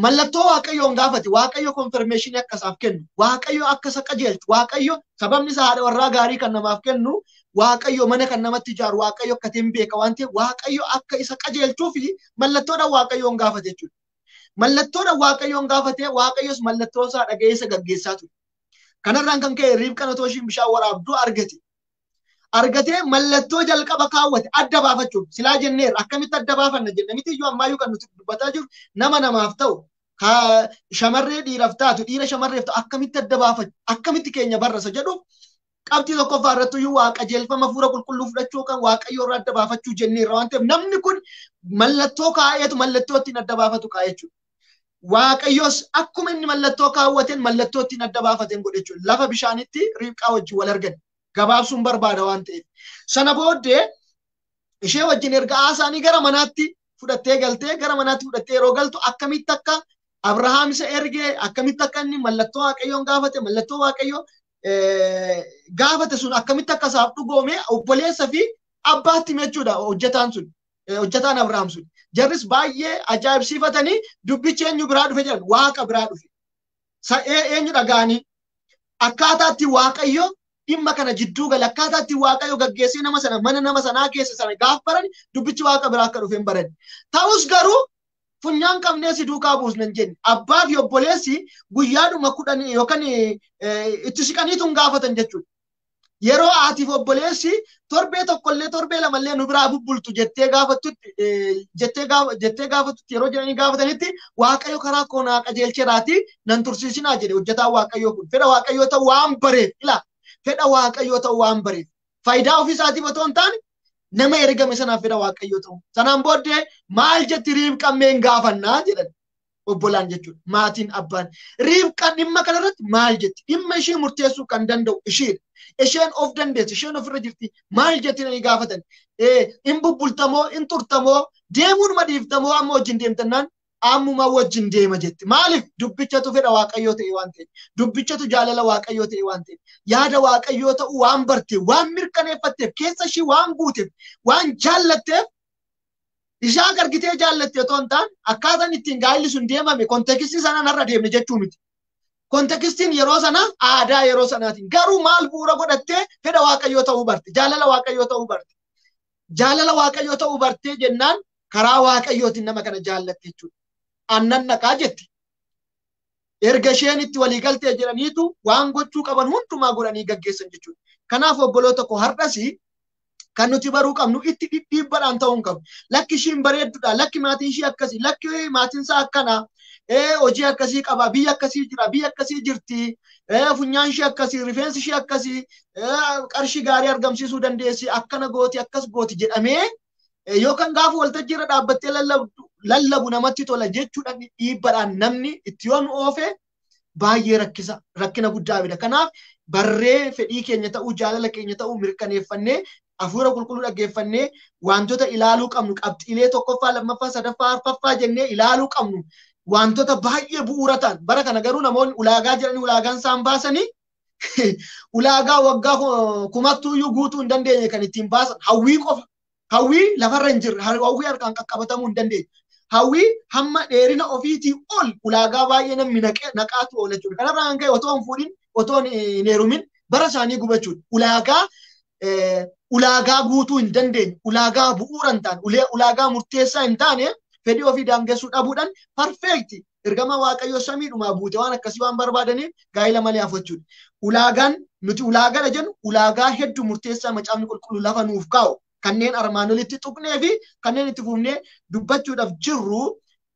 mallattoo waaqayyoon gaafate waaqayyo konfirmeeshinii akka isaaf kennu waaqayyo akka isa qajeelchu waaqayyo sababni isaa haadha warraa gaarii kan namaaf kennu waaqayyo mana kan namatti ijaaru waaqayyo akka ta'e beeka waan ta'eef waaqayyo akka isa qajeelchuu fi mallattoodhaan waaqayyoon gaafate jechuudha. Mallattoodhaan waaqayyoon gaafate waaqayyos mallattoo isaa dhaga'ee isa gaggeessaa ture. Kanarraan kan ka'e Ribqaan otoo ishiin bishaan waraabduu argate. Argatee mallattoo jalqaba kaawwate adda baafachuuf silaa jenneerra akkamitti adda baafanna jenne miti iyyuu ammaayyuu kan nuti dubbataa jiru nama namaaf ta'u shamarree dhiiraaf taatu dhiira shamarreef ta'u akkamitti adda baafachuu akkamitti keenya barrasa jedhuuf qabxii tokkoffaa irratti iyyuu waa qajeelfama hafuura qulqulluu fudhachuu kan waaqayyoo irraa adda baafachuu jenneerra waan ta'eef namni kun mallattoo kaa'eetu mallattoo ittiin adda baafatu kaa'e jechuudha. Waaqayyos akkuma inni mallattoo kaawwateen mallattoo ittiin adda baafateen godhe jechuudha. Lafa bishaanitti Ribqaa wajjin wal argan. Gabaabsuun barbaada waan ta'eef. Sana booddee ishee wajjin erga haasaanii gara manaatti fudhattee galtee gara manaatti fudhattee yeroo galtu akkamitti akka Abrahaam isa ergee akkamitti akka inni mallattoo waaqayyoon gaafate mallattoo waaqayyoo gaafate sun akkamitti akka isaaf dhugoome obboleessa fi abbaatti jechuudha hojjetaan sun hojjetaan Abrahaam sun. Jarris baay'ee ajaa'ibsiifatanii dubbichi eenyu biraa dhufe jedhan waaqa biraa dhufe. Eenyu dhaga'anii akkaataatti waaqayyo dhimma kana jidduu gala akkaataa itti Waaqayyo gaggeessee nama sana mana nama sanaa keessa sana gaaf baran dubbichi Waaqa biraa akka dhufe hin baran. Ta'us garuu funyaan qabnee si duukaa buusna hin jenne. Abbaa fi obboleessi guyyaadhuma 10 yookaan itti siqaniitu hin gaafatan jechuudha. Yeroo haatiif obboleessi torbee tokkollee torbee lamallee nu biraa bubbultu jettee gaafattutti yeroo jedhanii gaafatanitti Waaqayyo karaa koo naa qajeelcheeraatii nan tursiisinaa jedhe hojjetaan Waaqayyoo kun. Fedha Waaqayyoo ta'uu waan bareef ilaa fedha Waaqayyoo ta'uu waan bareef faayidaa ofiisaatiif otoo hin taane nama ergame sanaaf fedha Waaqayyoo ta'u. Sanaan booddee maal jetti Riibqaan mee hin gaafannaa jedhan obbolaan jechuudha. Maatiin abbaan Riibqaan dhimma kanarratti maal jetti? Dhimma ishee murteessuu kan danda'u isheedha. Isheen of dandeessi, isheen ofirra jirti. Maal jetti nani gaafatan? In bubbultamoo, in turtamoo, deemuunuma dhiiftamoo amma wajjin deemtannaan ammuma wajjin deema jetti. Maaliif? Dubbichatu fedha Waaqayyoo ta'e waan ta'eef. Dubbichatu jaalala Waaqayyoo ta'e waan ta'eef. Yaada Waaqayyoo ta'uu waan barteef, waan mirkaneeffatteef, keessa ishii waan guuteef, waan jaallatteef ishaa argitee jaallatte otoo hin taane akkaataan ittiin gaa'illi sun deemame kontekstii sanaan har'a deemne jechuu miti. Kontekstiin yeroo sana aadaa yeroo sanaatiin garuu maal bu'uura godhattee fedha Waaqayyoo ta'uu barte, jaalala Waaqayyoo ta'uu barte. Jaalala Waaqayyoo ta'uu bartee jennaan karaa Waaqayyootiin nama kana jaallatte jechuudha. Aannan naqaa jetti. Erga isheen itti walii galtee jedhaniitu waan gochuu qaban hundumaa godhanii gaggeessan jechuudha. Kanaaf obboloota koo har'as kan nuti baruu qabnu itti dhidhiibbaadhaan ta'uu hin qabu. Lakki ishiin bareedduudha, lakki maatiin ishii akkasii, lakki maatiin isaa akkana, hojii akkasii qaba, biyya akkasii jira, biyya akkasii jirti, funyaan ishii akkasii, rifeensi ishii akkasii, qarshii gaarii argamsiisuu dandeessi, akkana gooti, akkas gooti jedhamee yookaan gaafa waltajjii irra dhaabbattee lallabu namatti tola jechuudhaan dhiibbaadhaan namni itti yoon oofe baay'ee rakkisa, rakkina guddaa fida. Kanaaf barree fedhii keenya ta'uu, jaalala keenya ta'uu mirkaneeffannee hafuura qulqulluu dhaggeeffannee wantoota ilaaluu qabnu qabxiilee tokkoffaa, lammaffaa, sadaffaa, arfaffaa jennee ilaaluu qabnu wantoota baay'ee bu'uura ta'an. Bara kana garuu namoonni ulaagaa jedhanii ulaagaan isaan baasanii ulaagaa waggaa kumattuuyyuu guutuu hin dandeenye kan ittiin baasan hawwii qofa. Hawwii lafarra hin jirre, hawwii harkaan qaqqabatamuu hin dandeenye. Hawwii hamma dheerina ofiitii ol ulaagaa baay'ee namni naqaatu oola jechuudha. Kanarraa kan ka'e otoo hin fuudhin, otoo hin heerumin bara isaanii gubachuudha. Ulaagaa guutuu hin dandeenye, ulaagaa bu'uura hin taane, ulaagaa murteessaa hin taane fedhii ofii daangessuu dhabuudhaan perfeekti ergama Waaqayyoo samiidhumaa buute waan akkasii waan barbaadaniif gaa'ila malee hafachuudha. Ulaagaan nuti ulaagaadha jennu ulaagaa hedduu murteessaa macaafni qulqulluu lafa nuuf kaa'u kanneen armaan olitti tuqnee fi kanneen itti fufnee dubbachuudhaaf jirru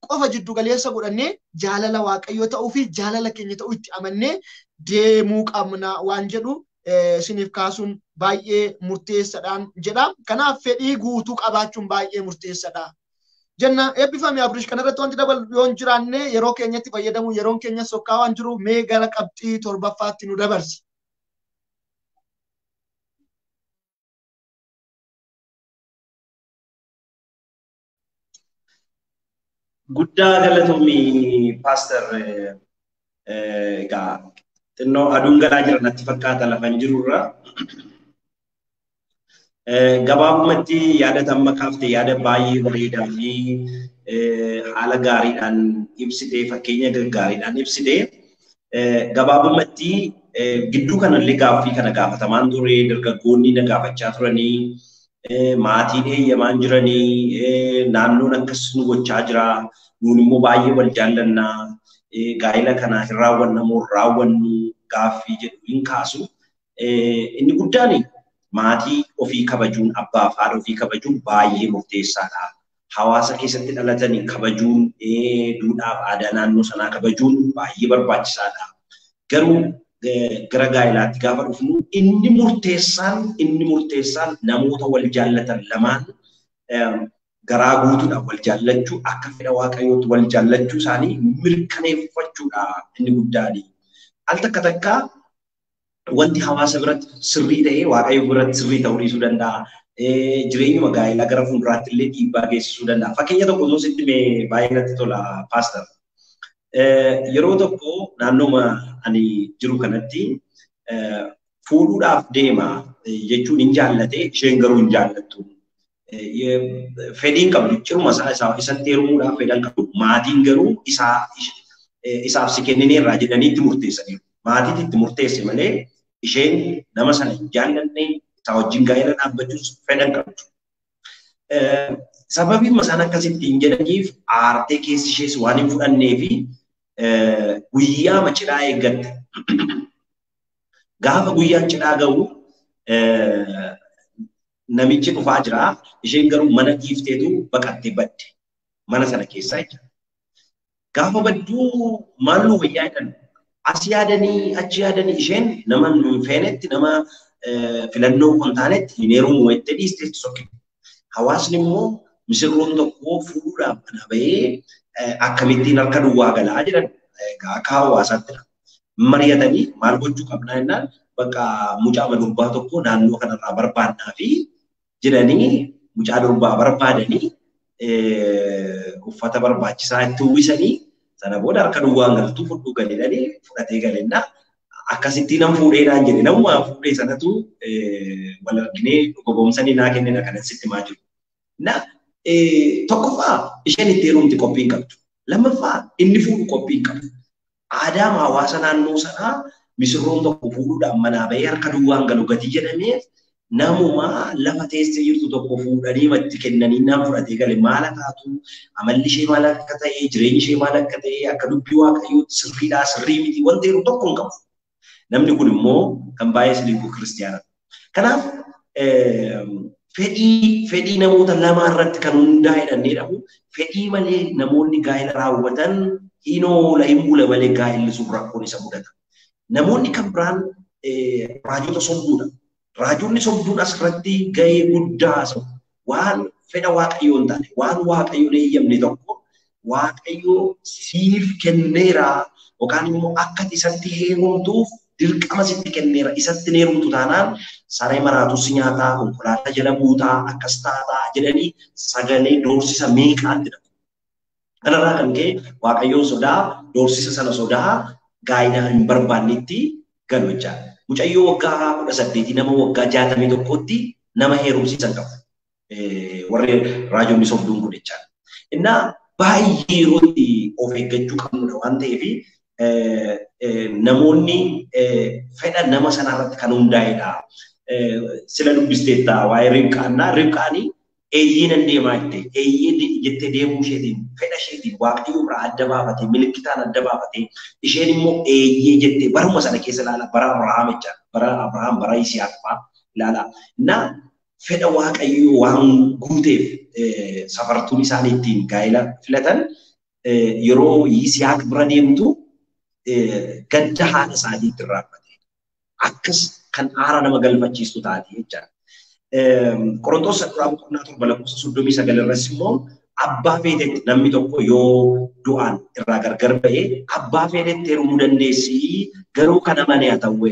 qofa jiddu galeessa godhannee jaalala Waaqayyoo ta'uu fi jaalala keenya ta'uu itti amannee deemuu qabna waan jedhu isiniif kaasuun baay'ee murteessaadhaan jedha. Kanaaf fedhii guutuu qabaachuun baay'ee murteessaadha. Jenna eebbifame Abrish kanarratti wanti dabalu yoo hin jiraanne yeroo keenyatti fayyadamu yeroon keenya sokkaa waan jiruuf mee gara qabxii torbaffaatti nu dabarsi. Guddaa galatoomii paaster egaa xinnoo aduun galaa jira natti fakkaata lafa hin jirurra. Gabaabumatti yaada amma kaafte yaada baay'ee bareedaa fi haala gaariidhaan ibsite fakkeenya gaariidhaan ibsite gabaabumatti gidduu kanallee gaaffii kana gaafatamaan ture dargaggoonni na gaafachaa turanii maatiin eeyyamaan jiranii naannoon akkas nu gochaa jira nuun immoo baay'ee wal jaallannaa gaa'ila kana hin raawwanna moo raawwannu gaaffii jedhu hin kaasu. Inni guddaan maatii ofii kabajuun abbaa fi haadha ofii kabajuun baay'ee murteessaadha. Hawaasa keessatti dhalatanii kabajuun duudhaa fi aadaa naannoo sanaa kabajuun baay'ee barbaachisaadha. Garuu gara gaa'ilaatti gaafa dhufnu inni murteessaan namoota wal jaallatan lamaan garaa guutuudhaan wal jaallachuu akka fedha Waaqayyootti wal jaallachuu isaanii mirkaneeffachuudha inni guddaan. Al takka takka wanti hawaasa biratti sirrii ta'ee Waaqayyo biratti sirrii ta'uu dhiisuu danda'a. Jireenyuma gaa'ilaa gara fuulduraatti illee dhiibbaa geessisuu danda'a. Fakkeenya tokko osoo sitti mee baay'ee natti tola paaster. Yeroo tokko naannooma ani jiru kanatti fuudhuudhaaf deema jechuun hin jaallate isheen garuu hin jaallattu. Fedhiin qabdu ciruma isaa isatti heerumuudhaaf fedhan qabdu maatiin garuu isaaf si kennineerraa jedhanii itti murteessaniiru. Maatiin itti murteesse malee Isheen nama sana hin jaallanne isaa wajjin gaa'ela dhaabbachuus fedhan qabdu. Sababiin isaan akkasitti hin jedhaniif aartee keessi ishees waan hin fudhannee fi guyyaa cidhaa eeggatte. Gaafa guyyaan cidhaa ga'u namichi dhufaa jira. Isheen garuu mana dhiifteetu baqattee badde. Mana sana keessaa jechuudha. Gaafa badduu maal nu wayyaa jedhan as yaadanii achi yaadanii isheen nama hin feenetti nama filannoo hin taanetti hin heerumu jettee dhiisteetti sokkite. Hawaasni immoo misirroon tokko fuudhuudhaaf mana bahee akkamittiin harka duwwaa galaa jedhan akka hawaasaatti mari'atanii maal gochuu qabnaa jennaan bakka mucaa durbaa tokko naannoo kanarraa barbaannaa fi jedhanii mucaa durbaa barbaadanii uffata barbaachisaa itti uwwisanii sana booda harka duwwaan galtuu fudhuu galeedhanii fudhatee galennaa akkasitti nam fuudheedhaan jedhe namuma fuudhee sanatu wal arginee gogoomsanii naa kennina kanan sitti himaa jiru. Na tokkoffaa isheen itti heerumti qophii hin qabdu. Lammaffaa inni fuudhu qophii hin qabu. Aadaan hawaasa naannoo sanaa misirroon tokko fuudhuudhaan manaa bahee harka duwwaan galu gatii jedhameef namuma lafa teessee jirtu tokko fuudhanii matti kennanii naan fudhatee gale maal taatu amalli ishee maal akka ta'e jireenyi ishee maal akka ta'e akka dubbii waaqayyootti sirriidhaa sirrii miti wanta jiru tokko hin qabu. Namni kun immoo kan baay'ee siliiku kiristiyaana. Kanaaf fedhii namoota lamaa irratti kan hundaa'e jedhamu fedhii malee namoonni gaa'ela raawwatan hin oola hin bula malee gaa'elli sun rakkoon isa mudata. Namoonni kan biraan raajota sobduudha. Raajonni sobduun asirratti gahee guddaa haasa'u. Waan fedha waaqayyoo hin taane, waan waaqayyoon eeyyamne tokko waaqayyoo siif kenneera yookaan immoo akka isatti heerumtuuf dirqama sitti kenneera isatti heerumtu taanaan saree maraatu si nyaataa, konkolaataa jala buutaa, akkas taataa jedhanii sagalee doorsisa meeqaatti dhabu. Kanarraa kan ka'e waaqayyoon sodaa, doorsisa sana sodaa gaa'ela hin barbaannetti galu jechaadha. Mucayyoo waggaa 18 nama waggaa 61tti nama heerumsiisan qabu. Warri raajonni sobduun kun jechaadha. Innaa baay'ee yeroo itti of eeggachuu qabnudha waan ta'eef namoonni fedha nama sanarratti kan hundaa'edha. Sila dubbisteetta waa'ee Ribqaannaa. Ribqaanii eeyyee nan deemaa jette. Eeyyee jettee deemuu isheetiin fedha isheetiin waaqayyo biraa adda baafatee milikitaan adda baafatee isheen immoo eeyyee jettee baruma sana keessa ilaala bara Abrahaam jechaadha. Bara Abrahaam bara Yisihaaq fa'aa ilaala. Na fedha waaqayyoo waan guuteef safartuun isaanii ittiin gaa'ela filatan yeroo Yisihaaq bira deemtu gadda haadha isaatii itti irraanfate. Akkas kan aara nama galfachiistu taate jechaadha. Qorontoos duraa boqonnaa 7 lakkoofsa 39 irratti immoo abbaa feetetti namni tokko yoo du'aan irraa gargar ba'e abbaa feetetti heerumuu dandeessi garuu kana malee haa ta'u.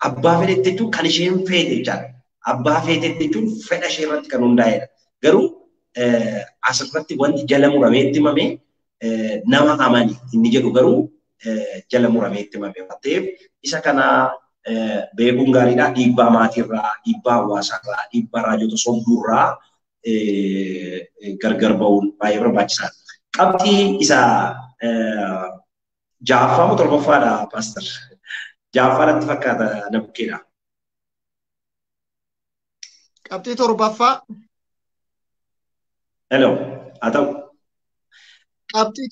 Abbaa feetetti jechuun kan isheen feete jechaadha. Abbaa feetetti jechuun fedha ishee irratti kan hundaa'edha. Garuu asirratti wanti jala muramee itti himame nama amani inni jedhu garuu jala muramee itti himame waan ta'eef isa kana beekuun gaariidha. Dhiibbaa maatiirraa, dhiibbaa hawaasaarraa, dhiibbaa raajota sobduurraa gargar ba'uun baay'ee barbaachisaadha. Qabxii isa ja'affaa moo torbaffaadha paaster? Ja'affaa natti fakkaata na bukkeedha. Qabxii torbaffaa. Hello, haa ta'u. Qabxii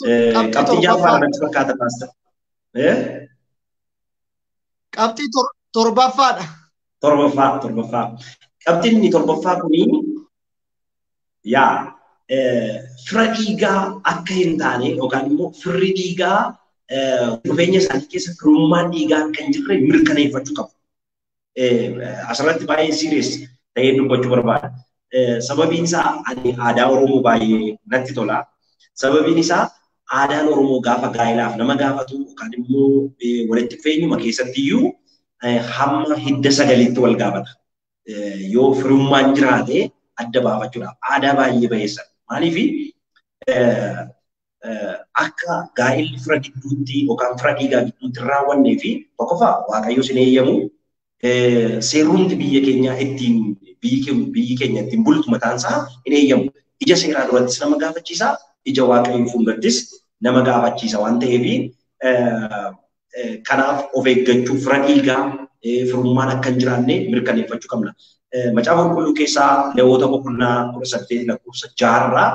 Qabxii ja'affaadha natti fakkaata paaster. Qabxii torbaffaadha. Torbaffaa. Qabxiin inni torbaffaa kuni yaa fira dhiigaa akka hin taane yookaan immoo firri dhiigaa dhufeenya isaanii keessa firummaan dhiigaa akka hin jirre mirkaneeffachuu qabu. Asirratti baay'ee serious ta'ee dubbachuu barbaada. Sababiin isaa ani aadaa Oromoo baay'ee natti tola. Sababiin isaa aadaan Oromoo gaafa gaa'elaaf nama gaafatu yookaan immoo walitti dhufeenyuma keessatti iyyuu hamma hidda sagaliitti wal gaafata. Yoo firummaan jiraate adda baafachuudhaaf aadaa baay'ee bayeessa. Maaliif akka gaa'elli fira gidduutti yookaan fira dhiigaa gidduutti raawwannee fi tokkoffaa waaqayyo sin eeyyamu seerumti biyya keenyaa ittiin biyyi keenya ittiin bultu mataan isaa hin eeyyamu. Ija seeraa durattis nama gaafachiisa, ija waaqayyo fuuldurattis nama gaafachiisa waan ta'eef kanaaf of eeggachuu fira dhiigaa Firummaan akka hin jiraanne mirkaneeffachuu qabna. Macaafa Qulqulluu keessaa Lewwota boqonnaa 18 lakkoofsa 6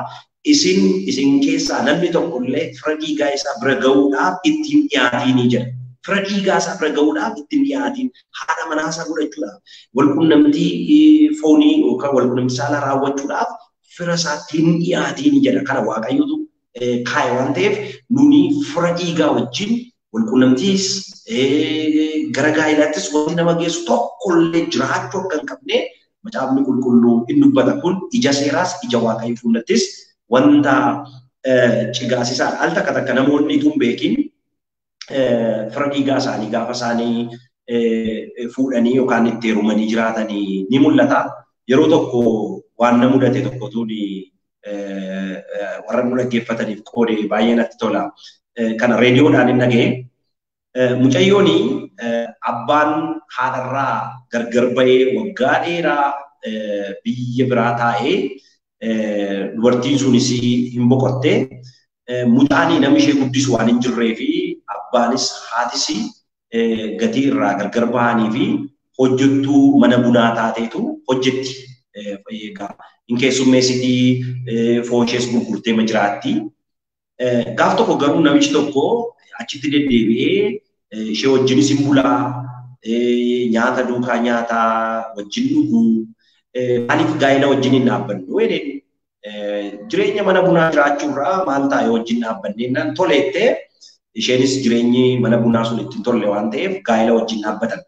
isin keessaa namni tokkollee fira dhiigaa isaa bira ga'uudhaaf ittiin dhiyaatiinii jedha. Fira dhiigaa isaa bira ga'uudhaaf ittiin dhiyaatiin haadha manaa isaa godhachuudhaaf walqunnamtii foonii yookaan walqunnamtii saalaa raawwachuudhaaf fira isaatti hin dhiyaatiin jedha. Kana Waaqayyotu kaa'e waan ta'eef nuni fira dhiigaa wajjin walqunnamtiis gara gaa'ilaattis wanti nama geessu tokkollee jiraachuu akka hin qabne macaafni qulqulluu inni dubbata. Kun ija seeraas ija Waaqayyoo fuullattis wanta cigaasisaadha. Al takka takka namoonni utuu hin beekin fira dhiigaa isaanii gaafa isaanii fuudhanii yookaan itti heerumanii jiraatanii ni mul'ata. Yeroo tokko waan na mudate tokkotu warra nu dhaggeeffataniif qoode baay'ee natti tola. Kana reediyoodhaan hin dhaga'e. Mucayyoon abbaan haadharraa gargar ba'ee waggaa dheeraa biyya biraa taa'ee dubartiin sunis hin boqotte. Mucaan namni ishee guddisu waan hin jirree fi abbaanis haatis gatii irraa gargar bahanii fi hojjettuu mana bunaa taateetu hojjetti. Hin keessummeessitii foon ishees gurgurtee ma jiraatti. Gaaf tokko garuu namichi tokko achitti deddeebi'ee ishee wajjinis hin bulaa, nyaata duukaa nyaataa wajjin dhuguu, maaliif gaa'ela wajjin hin dhaabbannu jedheen. Jireenya mana bunaa jiraachuurraa maal taa'e wajjin dhaabbannee toleettee isheenis jireenyi mana bunaa sun ittiin tolle waan ta'eef gaa'ela wajjin dhaabbatan.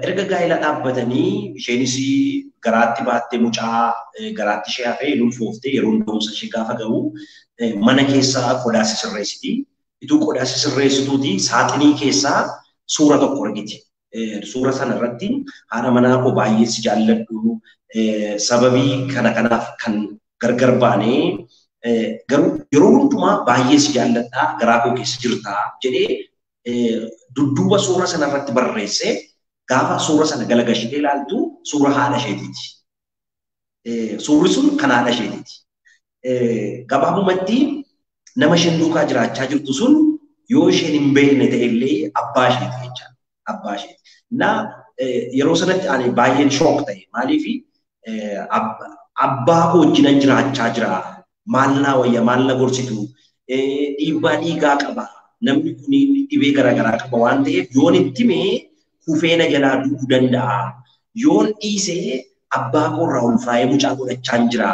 Erga gaa'ela dhaabbatanii isheenis garaatti baattee mucaa garaatti ishee hafee lulfooftee yeroo da'umsa ishee gaafa ga'u mana keessaa qodaa sisirreessiti. Ituu qodaa sisirreessituuti saaxinii keessaa suura tokko argiti. Suura sana irratti haadha manaa koo baay'ee si jaalladhu sababii kana kanaaf kan gargar baanee garuu yeroo hundumaa baay'ee si jaalladhaa garaa koo keessa jirtaa jedhee dudduuba suura sana irratti barreessee gaafa suura sana galagashitee ilaaltu suura haadha isheetiiti. Suurri sun kan haadha isheetiiti. Gabaabumatti nama isheen duukaa jiraachaa jirtu sun yoo isheen hin beekne ta'ellee abbaa isheeti jechaadha. Abbaa isheeti. Na yeroo sanatti ani baay'een shook ta'e maaliif abbaa koo wajjinan jiraachaa jira. Maal naa wayya maal na gorsitu dhiibbaa dhiigaa qaba. Namni kun dhibee garaagaraa qaba waan ta'eef yoon itti himee kufee na jalaa du'uu danda'a. Yoon dhiisee abbaa koo irraa ulfaa'ee mucaa godhachaa jira.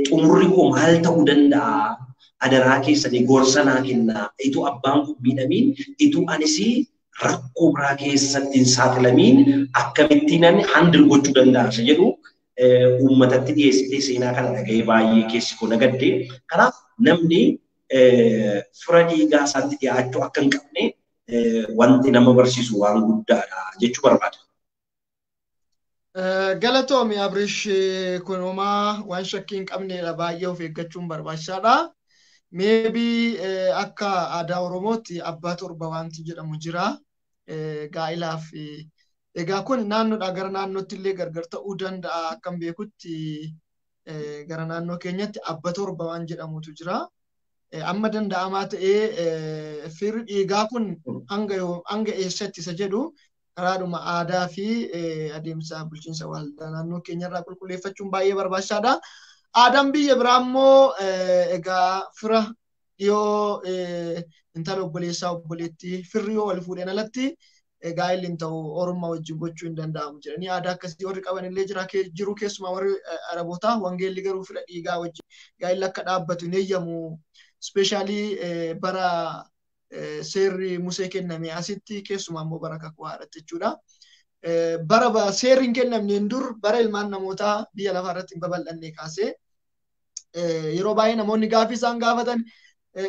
Xumurri koo maal ta'uu danda'a? Adaraa keessanii gorsa naa kennaa. Ituu abbaan kun miidhamiin ituu anis rakkoo biraa keessatti hin saaxilamiin akkamittiin ani handil gochuu danda'a isa jedhu uummatatti dhiyeessitee seenaa kana dhaga'ee baay'ee keessi koo na gadde. Kanaaf namni fira dhiigaa isaatti dhiyaachuu akka hin qabne wanti nama barsiisu waan guddaadha jechuu barbaada. Galatoomi Abrish kun homaa waan shakkii hin qabnedha baay'ee of eeggachuun barbaachisaadha. Maybe akka aadaa Oromootti abbaa torba wanti jedhamu jira. Gaa'ilaaf egaa kun naannoodhaa gara naannootti illee gargar ta'uu danda'a akkam beekutti gara naannoo keenyatti abba torba waan jedhamutu jira. Amma danda'amaa ta'ee firri dhiigaa kun hanga eessatti isa jedhu karaadhuma aadaa fi adeemsa bulchiinsa waldaa naannoo keenyarraa qulqulleeffachuun baay'ee barbaachisaadha. Aadaan biyya biraa immoo egaa fira dhiyoo intala obboleessaa obboleettii firri yoo wal fuudhan alatti gaa'elli hin ta'u orma wajjin gochuu hin danda'amu jedhanii aadaa akkasii warri qaban illee jiru keessumaa warri Arabootaa wangeelli garuu fira dhiigaa wajjin gaa'elli akka dhaabbatu hin eeyyamu. Ispeeshaalii bara seerri Musee kenname asitti keessumaa immoo bara kakuu haaraatti jechuudha. Bara seerri hin kennamneen dur bara ilmaan namootaa biyya lafaa irratti hin babal'anne kaasee yeroo baay'ee namoonni gaaffii isaan gaafatan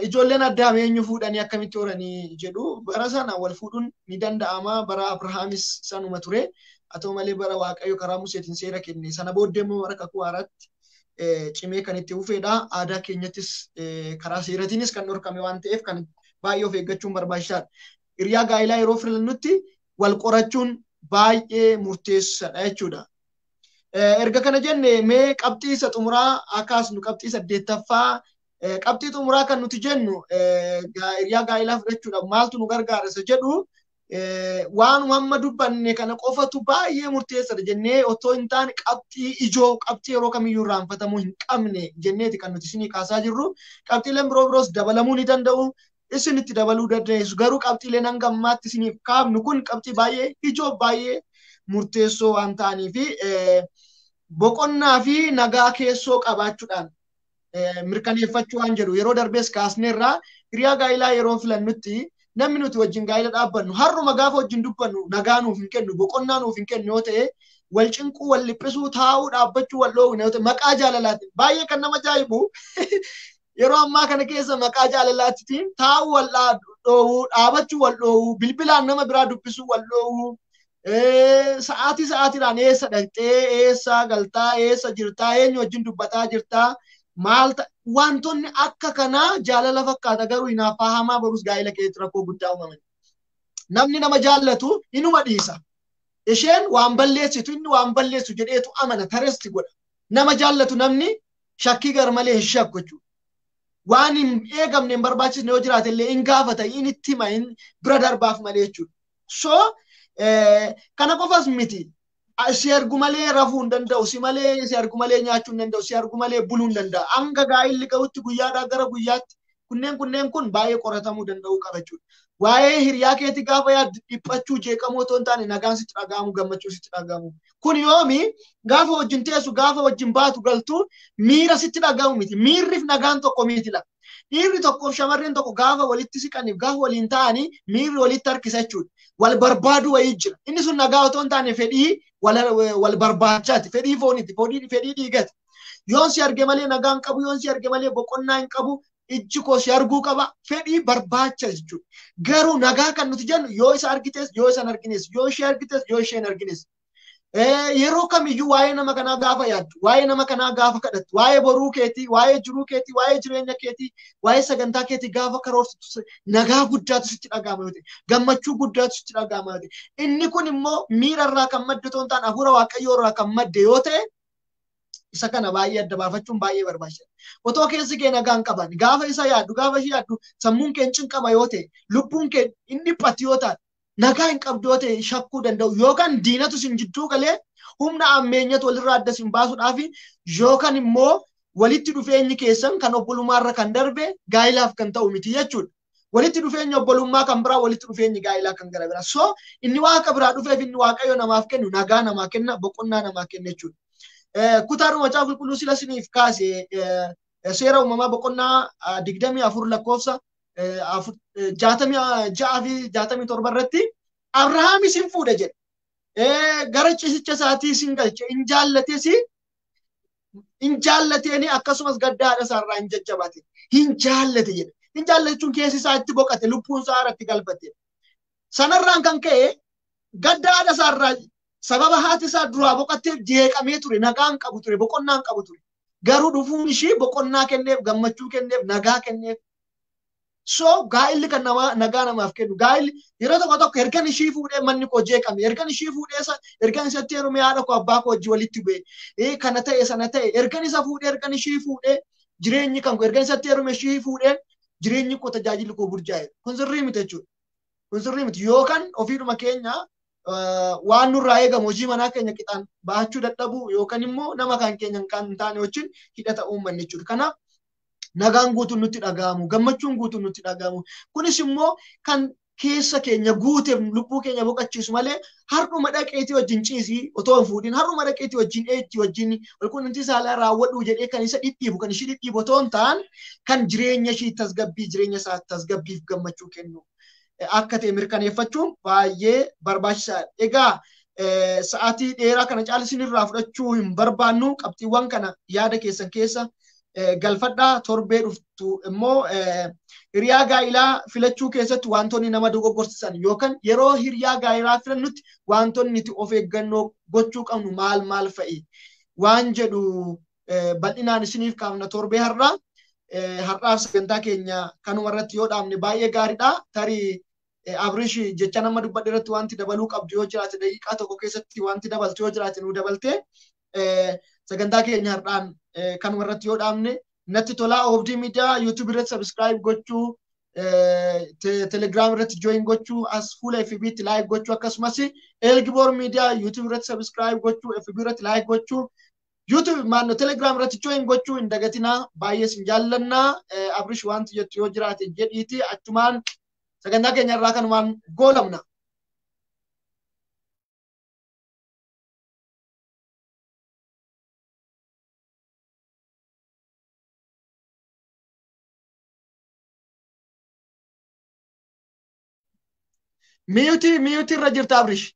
ijoolleen addaam eenyu fuudhanii akkamitti horanii jedhu bara sana wal fuudhuun ni danda'ama bara Abrahaamis sanuma ture haa ta'u malee bara Waaqayyo karaa Museetiin seera kenne sana booddee immoo bara kakuu haaraatti cimee kan itti fufedha. Aadaa keenyattis karaa seeratiinis kan dhorkame waan ta'eef kan baay'ee of eeggachuun barbaachisaadha. Hiriyaa gaa'ilaa yeroo filannutti wal qorachuun baay'ee murteessaadha jechuudha. Erga kana jenne mee qabxii isa xumuraa akaasnu qabxii 8ffaa qabxii xumuraa kan nuti jennu hiriyaa gaa'ilaa fudhachuudhaaf maaltu nu gargaara isa jedhu Waan amma dubbanne kana qofatu baay'ee murteessaadha jennee otoo hin taane qabxii ijoo qabxii yeroo kamiyyuu irraanfatamuu hin qabne jenneeti kan nuti isinii kaasaa jirru. Qabxiileen biroo biroos dabalamuu ni danda'u. Isin itti dabaluu dandeessu. Garuu qabxiileen hanga ammaatti isiniif kaafnu kun qabxii baay'ee ijoo baay'ee murteessoo waan ta'anii fi boqonnaa fi nagaa keessoo qabaachuudhaan mirkaneeffachuu waan jedhu yeroo darbees kaasneerraa hiriyaa gaa'ilaa yeroo filannutti namni nuti wajjin gaa'ila dhaabbannu har'uma gaafa wajjin dubbannu nagaa nuuf hin kennu boqonnaa nuuf hin kennu yoo ta'e wal cinquu wal dhiphisuu taa'uu dhaabbachuu wal dhoowwina yoo ta'e maqaa jaalalaatiin baay'ee kan nama ajaa'ibu yeroo ammaa kana keessa maqaa jaalalaatiin taa'uu wal dhoowwuu dhaabachuu wal dhoowwuu bilbilaan nama biraa dubbisuu wal dhoowwuu sa'aatii sa'aatiidhaan eessa dhaqxee eessa galtaa eessa jirtaa eenyu wajjin dubbataa jirtaa maal wantoonni akka kanaa jaalala fakkaata garuu hinaaffaa hamaa barus gaa'ila keessatti rakkoo guddaa uumaman. Namni nama jaallatu inuma dhiisa. Isheen waan balleessitu inni waan balleessu jedheetu amana taresti godha. Nama jaallatu namni shakkii garmalee hin shakku jechuudha. Waan hin eegamne hin barbaachisne yoo jiraate illee hin gaafata hin itti hima hin bira darbaaf malee jechuudha. So kana qofas miti. Si argu malee rafuu hin danda'u, si malee si argu malee nyaachuu hin danda'u, si argu malee buluu hin danda'u. Hanga gaa'illi ga'utti guyyaadhaa gara guyyaatti kunneen kun baay'ee qoratamuu danda'uu qaba jechuudha. Waa'ee hiriyaa keetii gaafa yaaddu dhiphachuu jeeqamuu otoo hin taane nagaan sitti dhaga'amu gammachuu sitti dhaga'amu. Kun yoomi gaafa wajjin teessu gaafa wajjin baatu galtu miira sitti dhaga'amu miti. Miirriif nagaan tokko miti la. Dhiirri tokkoof shamarreen tokko gaafa walitti siqaniif gaafa waliin ta'anii miirri walitti harkisa jechuudha. Wal barbaadu wayii jira. Inni sun nagaa otoo hin taane fedhii wal barbaachaati. Fedhii fooniiti. Fedhii dhiigati. Yoon si arge malee nagaa hin qabu, yoon si arge malee boqonnaa hin qabu, ijji koo si arguu qaba. Fedhii barbaacha jechuudha. Garuu nagaa kan nuti jennu yoo isa argites, yoo isa hin argines, yoo ishee argites, yoo ishee hin argines. Yeroo kamiyyuu waa'ee nama kanaa gaafa yaaddu, waa'ee nama kanaa gaafa kadhattu, waa'ee boruu keetii, waa'ee jiruu keetii, waa'ee jireenya keetii, waa'ee sagantaa keetii gaafa karoorsitu nagaa guddaatu sitti dhaga'ama yoo ta'e, gammachuu guddaatu sitti dhaga'ama yoo ta'e, inni kun immoo miira irraa kan madde otoo hin taane hafuura Waaqayyoo irraa kan madde yoo ta'e isa kana baay'ee adda baafachuun baay'ee barbaachisaadha. Otoo keessi kee nagaa hin qaban, gaafa isa yaaddu, gaafa ishee yaaddu sammuun kee hin cinqama yoo ta'e, lubbuun kee hin dhiphatu yoo ta'e, nagaa hin qabdu yoo ta'e shakkuu danda'u yookaan diinatu sin jidduu galee humna ammeenyatu walirraa adda sin baasuudhaaf yookaan immoo walitti dhufeenyi keessan kan obbolummaarra kan darbe gaa'ilaaf kan ta'u miti jechuudha. Walitti dhufeenyi obbolummaa kan biraa walitti dhufeenyi gaa'ilaa kan gara biraa. So inni waaqa biraa dhufeef inni waaqayyo namaaf kennu nagaa namaa kenna boqonnaa namaa kenna jechuudha. Kutaadhuma Macaafa Qulqulluu sila isiniif kaase seera uumamaa boqonnaa 24 lakkoofsa 66 fi 67 irratti Abrahaam isin fuudhe jedhe. Gara ciisicha isaatii isin galche hin jaallates hin jaallateeni akkasumas gadda haadha isaarraa hin jajjabaate hin jaallate jedhe. Hin jaallachuun keessi isaa itti boqate lubbuun isaa irratti galfate. Sanarraan kan ka'e gadda haadha isaarraa sababa haati isaa duraa boqatteef jeeqamee ture nagaa hin qabu ture boqonnaa hin qabu ture. Garuu dhufuun ishii boqonnaa kenneef gammachuu kenneef nagaa kenneef. So gaa'illi kan nama nagaa namaaf kennu gaa'illi yeroo tokko tokko ergan ishii fuudhee manni koo jeeqame ergan ishii fuudhee ergan isatti heerume haadha koo abbaa koo wajjin walitti bu'e kana ta'e sana ta'e ergan isa fuudhee ergan ishii fuudhee jireenyi kan koo ergan isatti heerume ishii fuudhee jireenyi koo tajaajilli koo burjaa'e kun sirrii miti jechuudha. Kun sirrii miti yookaan ofiidhuma keenya waan nurraa eegamu hojii manaa keenya qixaan baachuu dadhabuu yookaan immoo nama kan keenya kan hin taane wajjin hidhata uummanne jechuudha. Kanaaf nagaan guutuun nutti dhaga'amu, gammachuun guutuun nutti dhaga'amu. Kunis immoo kan keessa keenya guuteef lubbuu keenya boqochiisu malee har'uma dhaqeetii wajjin ciisii otoo hin fuudhin har'uma dhaqeetii wajjin eetti wajjin walquunnamtii saalaa raawwadhuu jedhee kan isa dhidhiibu kan ishii dhidhiibu otoo hin ta'an kan jireenya ishii tasgabbii jireenya isaa tasgabbiif gammachuu kennu akka ta'e mirkaneeffachuun baay'ee barbaachisaadha. Egaa sa'aatii dheeraa kana caalisiin irraa fudhachuu hin barbaannu qabxiiwwan kana yaada keessan keessa galfadhaa torbee dhuftu immoo hiriyaa gaa'ilaa filachuu keessatti wantoonni nama dogoggorsiisan yookaan yeroo hiriyaa gaa'ilaa filannutti wantoonni nuti of eeggannoo gochuu qabnu maal maal fa'i waan jedhu bal'inaan isiniif kaafna torbee har'aa har'aaf sagantaa keenya kanuma irratti yoo dhaabne baay'ee gaariidha. Tarii Abrish jecha nama dubbadhe irratti wanti dabaluu qabdu yoo jiraate daqiiqaa tokko keessatti wanti dabaltu yoo jiraate nu dabalte sagantaa keenya har'aan kanuma irratti yoo dhaabne natti tolaa. Oobdii Miidiyaa YouTube irratti subscribe gochuu Telegram irratti join gochuu, as fuula FB tti like gochuu, akkasumas Elgiboor Miidiyaa YouTube irratti subscribe gochuu, FB irratti like gochuu, YouTube maannoo Telegram irratti join gochuu hin dagatinaa. Baay'ee isin jaallannaa. Abrish, wanti jettu yoo jiraate jedhiiti achumaan sagantaa keenya irraa kanumaan goolamna. Mute irra jirta, Abrish.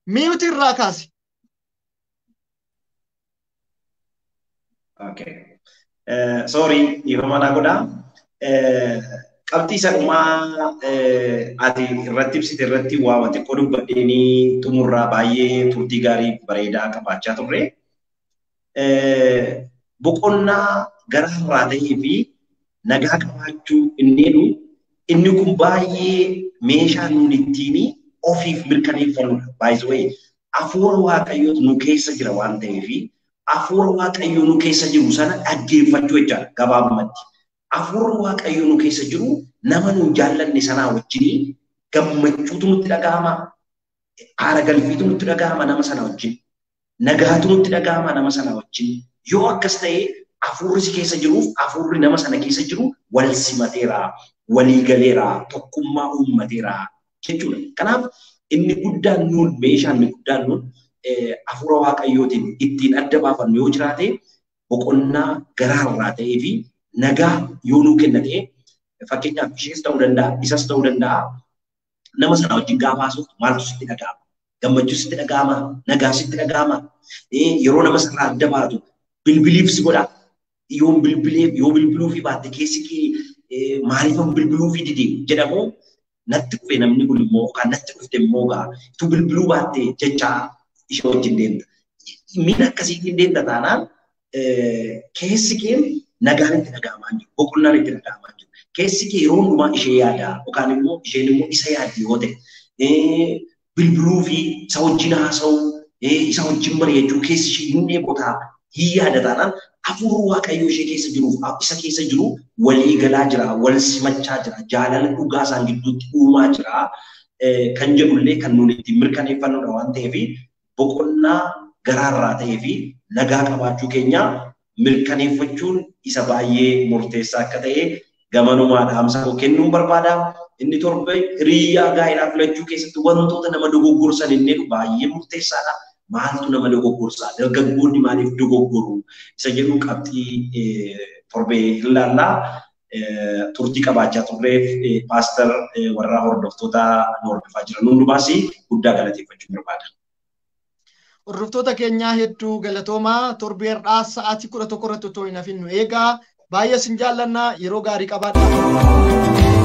Mute irraa kaasi. Okay. Sorry, dhiifama naa godhaa. Qabxii isa dhumaa ati irratti ibsite irratti waa xiqqoo dubbadheenii xumurraa, baay'ee turtii gaarii bareedaa qabaachaa turre. Boqonnaa garaarraa ta'ee fi nagaa qabaachuu inni jedhu, inni kun baay'ee meeshaa nuun ittiin ofiif mirkaneeffannudha. By the way, hafuura Waaqayyootu nu keessa jira waan ta'eef, hafuura Waaqayyoo nu keessa jiru sana dhaggeeffachuu jechaadha gabaabumatti. Hafuurri Waaqayyoo nu keessa jiru nama nu jaallanne sanaa wajjin gammachuutu nutti dhaga'ama. Haara galfiitu nutti dhaga'ama nama sana wajjin. Nagaatu nutti dhaga'ama nama sana wajjin. Yoo akkas ta'e, hafuurri si keessa jiruuf hafuurri nama sana keessa jiru wal simateera, walii galeera, tokkummaa uummateera jechuudha. Kanaaf inni guddaan nuun, meeshaan inni guddaan nuun hafuura Waaqayyootiin ittiin adda baafannu yoo jiraate, boqonnaa garaarraa ta'ee fi nagaa yoo nuu kenna ta'e, fakkeenyaaf ishees ta'uu danda'a, isas ta'uu danda'a. Nama sana wajjin gaafa haasoftu maaltu sitti dhaga'ama? Gammachuu sitti dhaga'ama? Nagaa sitti dhaga'ama? Yeroo nama sanarraa adda baatu bilbiliif si godha. Yoo bilbilee, yoo bilbiluu fi baatte keessi kee maaliifan bilbiluu fi dide jedhamu, natti dhufe namni kun immoo yookaan natti dhufte immoo gaa tu bilbiluu baatte jechaa ishee wajjin deemta. Miira akkasiitiin deemta taanaan, keessi kee nagaan itti dhaga'amaa jiru, boqonnaan itti dhaga'amaa jiru. Keessi kee yeroo hundumaa ishee yaada yookaan immoo isheen immoo isa yaaddi yoo ta'e, bilbiluu fi isa wajjin haasa'uu, isa wajjin mari'achuu keessi ishee hin dheebotaa, hin yaada taanaan, hafuurri Waaqayyoo ishee keessa jiruuf isa keessa jiru walii galaa jira, wal simachaa jira, jaalala dhugaa isaan gidduutti uumaa jira kan jedhullee kan nuti ittiin mirkaneeffannudha waan ta'eef, boqonnaa garaarraa ta'ee fi nagaa qabaachuu keenya mirkaneeffachuun isa baay'ee murteessaa akka ta'e gamanumaa dhaamsa koo kennuun barbaada. Inni torba, hiriyyaa gaa'elaa filachuu keessatti wantoota nama dogoggorsan inni baay'ee murteessaadha. Maaltu nama dogoggorsaa? Dargaggoonni maaliif dogoggoru? Isa jedhu qabxii torbee ilaallaa. Turtii qabaachaa turreef pastor, warra hordoftoota nu hordofaa jiran hundumaas guddaa galateeffachuu barbaada. Hordoftoota keenyaa, hedduu galatoomaa. Torbee har'aa sa'aatii 11 irratti otoo hin hafin nu eegaa. Baay'ee isin jaallannaa, yeroo gaarii qabaadhaa.